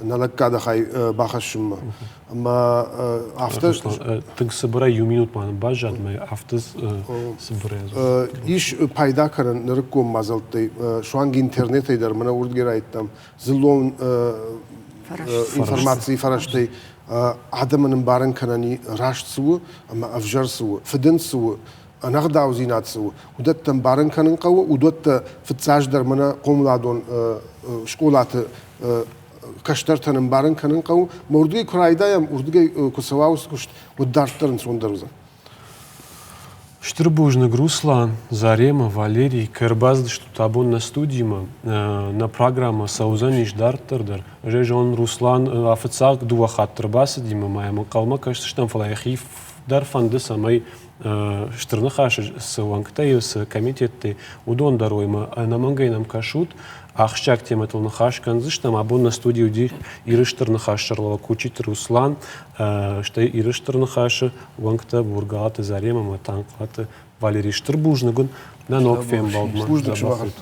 нӕ лӕггады хай бахӕссынмӕ. Ӕмӕ афтӕ... Тынг цыбырӕй иу минут ма нын баззад, мӕ афтӕ цыбырӕй. Ис пайда кӕнӕн нырыккон мадзӕлттӕй, суанг интернетӕй дӕр, мӕнӕ уырдгӕй райдтам, дзыллон информацийы фӕрӕзтӕй. Адӕмӕн ӕмбарын кӕнӕн и, раст цы у ӕмӕ ӕвзӕр цы у, фыдынд цы у, ӕнӕгъдаудзинад цы у, уыдӕттӕ ӕмбарын кӕнын хъӕуы, уыдӕттӕ фыццаджыдӕр мӕнӕ хъомыладон скъолаты кӕстӕртӕн ӕмбарын кӕнын хъӕуы. Мӕ уырдыгӕй куы райдайӕм, уырдыгӕй куы цӕуа уыцы куыст, уӕд дарддӕр ӕнцондӕр уыдзӕн. Стыр бузныг, Руслан, Зарема, Валерий, кӕй ӕрбацыдыстут абон нӕ студимӕ. Нӕ программӕ цӕудзӕнис дарддӕр дӕр. Ӕз зонын, Руслан фыццаг дыууӕ хатты ӕрбацыди ӕмӕ ма йӕм ӕнхъӕлмӕ кӕсдзыстӕм, фӕлӕ йӕхи дӕр фӕнды, цӕмӕй Стыр Ныхасы цы уӕнгтӕ ис, цы комитеттӕ, уыдон дӕр уой ӕмӕ ӕнӕмӕнгӕй нӕм кӕсут. Ахсджиаг темӕтыл ныхас кӕндзыстӕм. Абон нӕ студийы уыди Иры Стыр Ныхас сӕргълӕууӕг Кучиты Руслан, стӕй Иры Стыр Ныхасы уӕнгтӕ Бургалаты Зарем ӕмӕ Танхълаты Валерий. Стыр бузныг уын нӕ ног фембӕлдмӕ. Бузныг сымахӕн.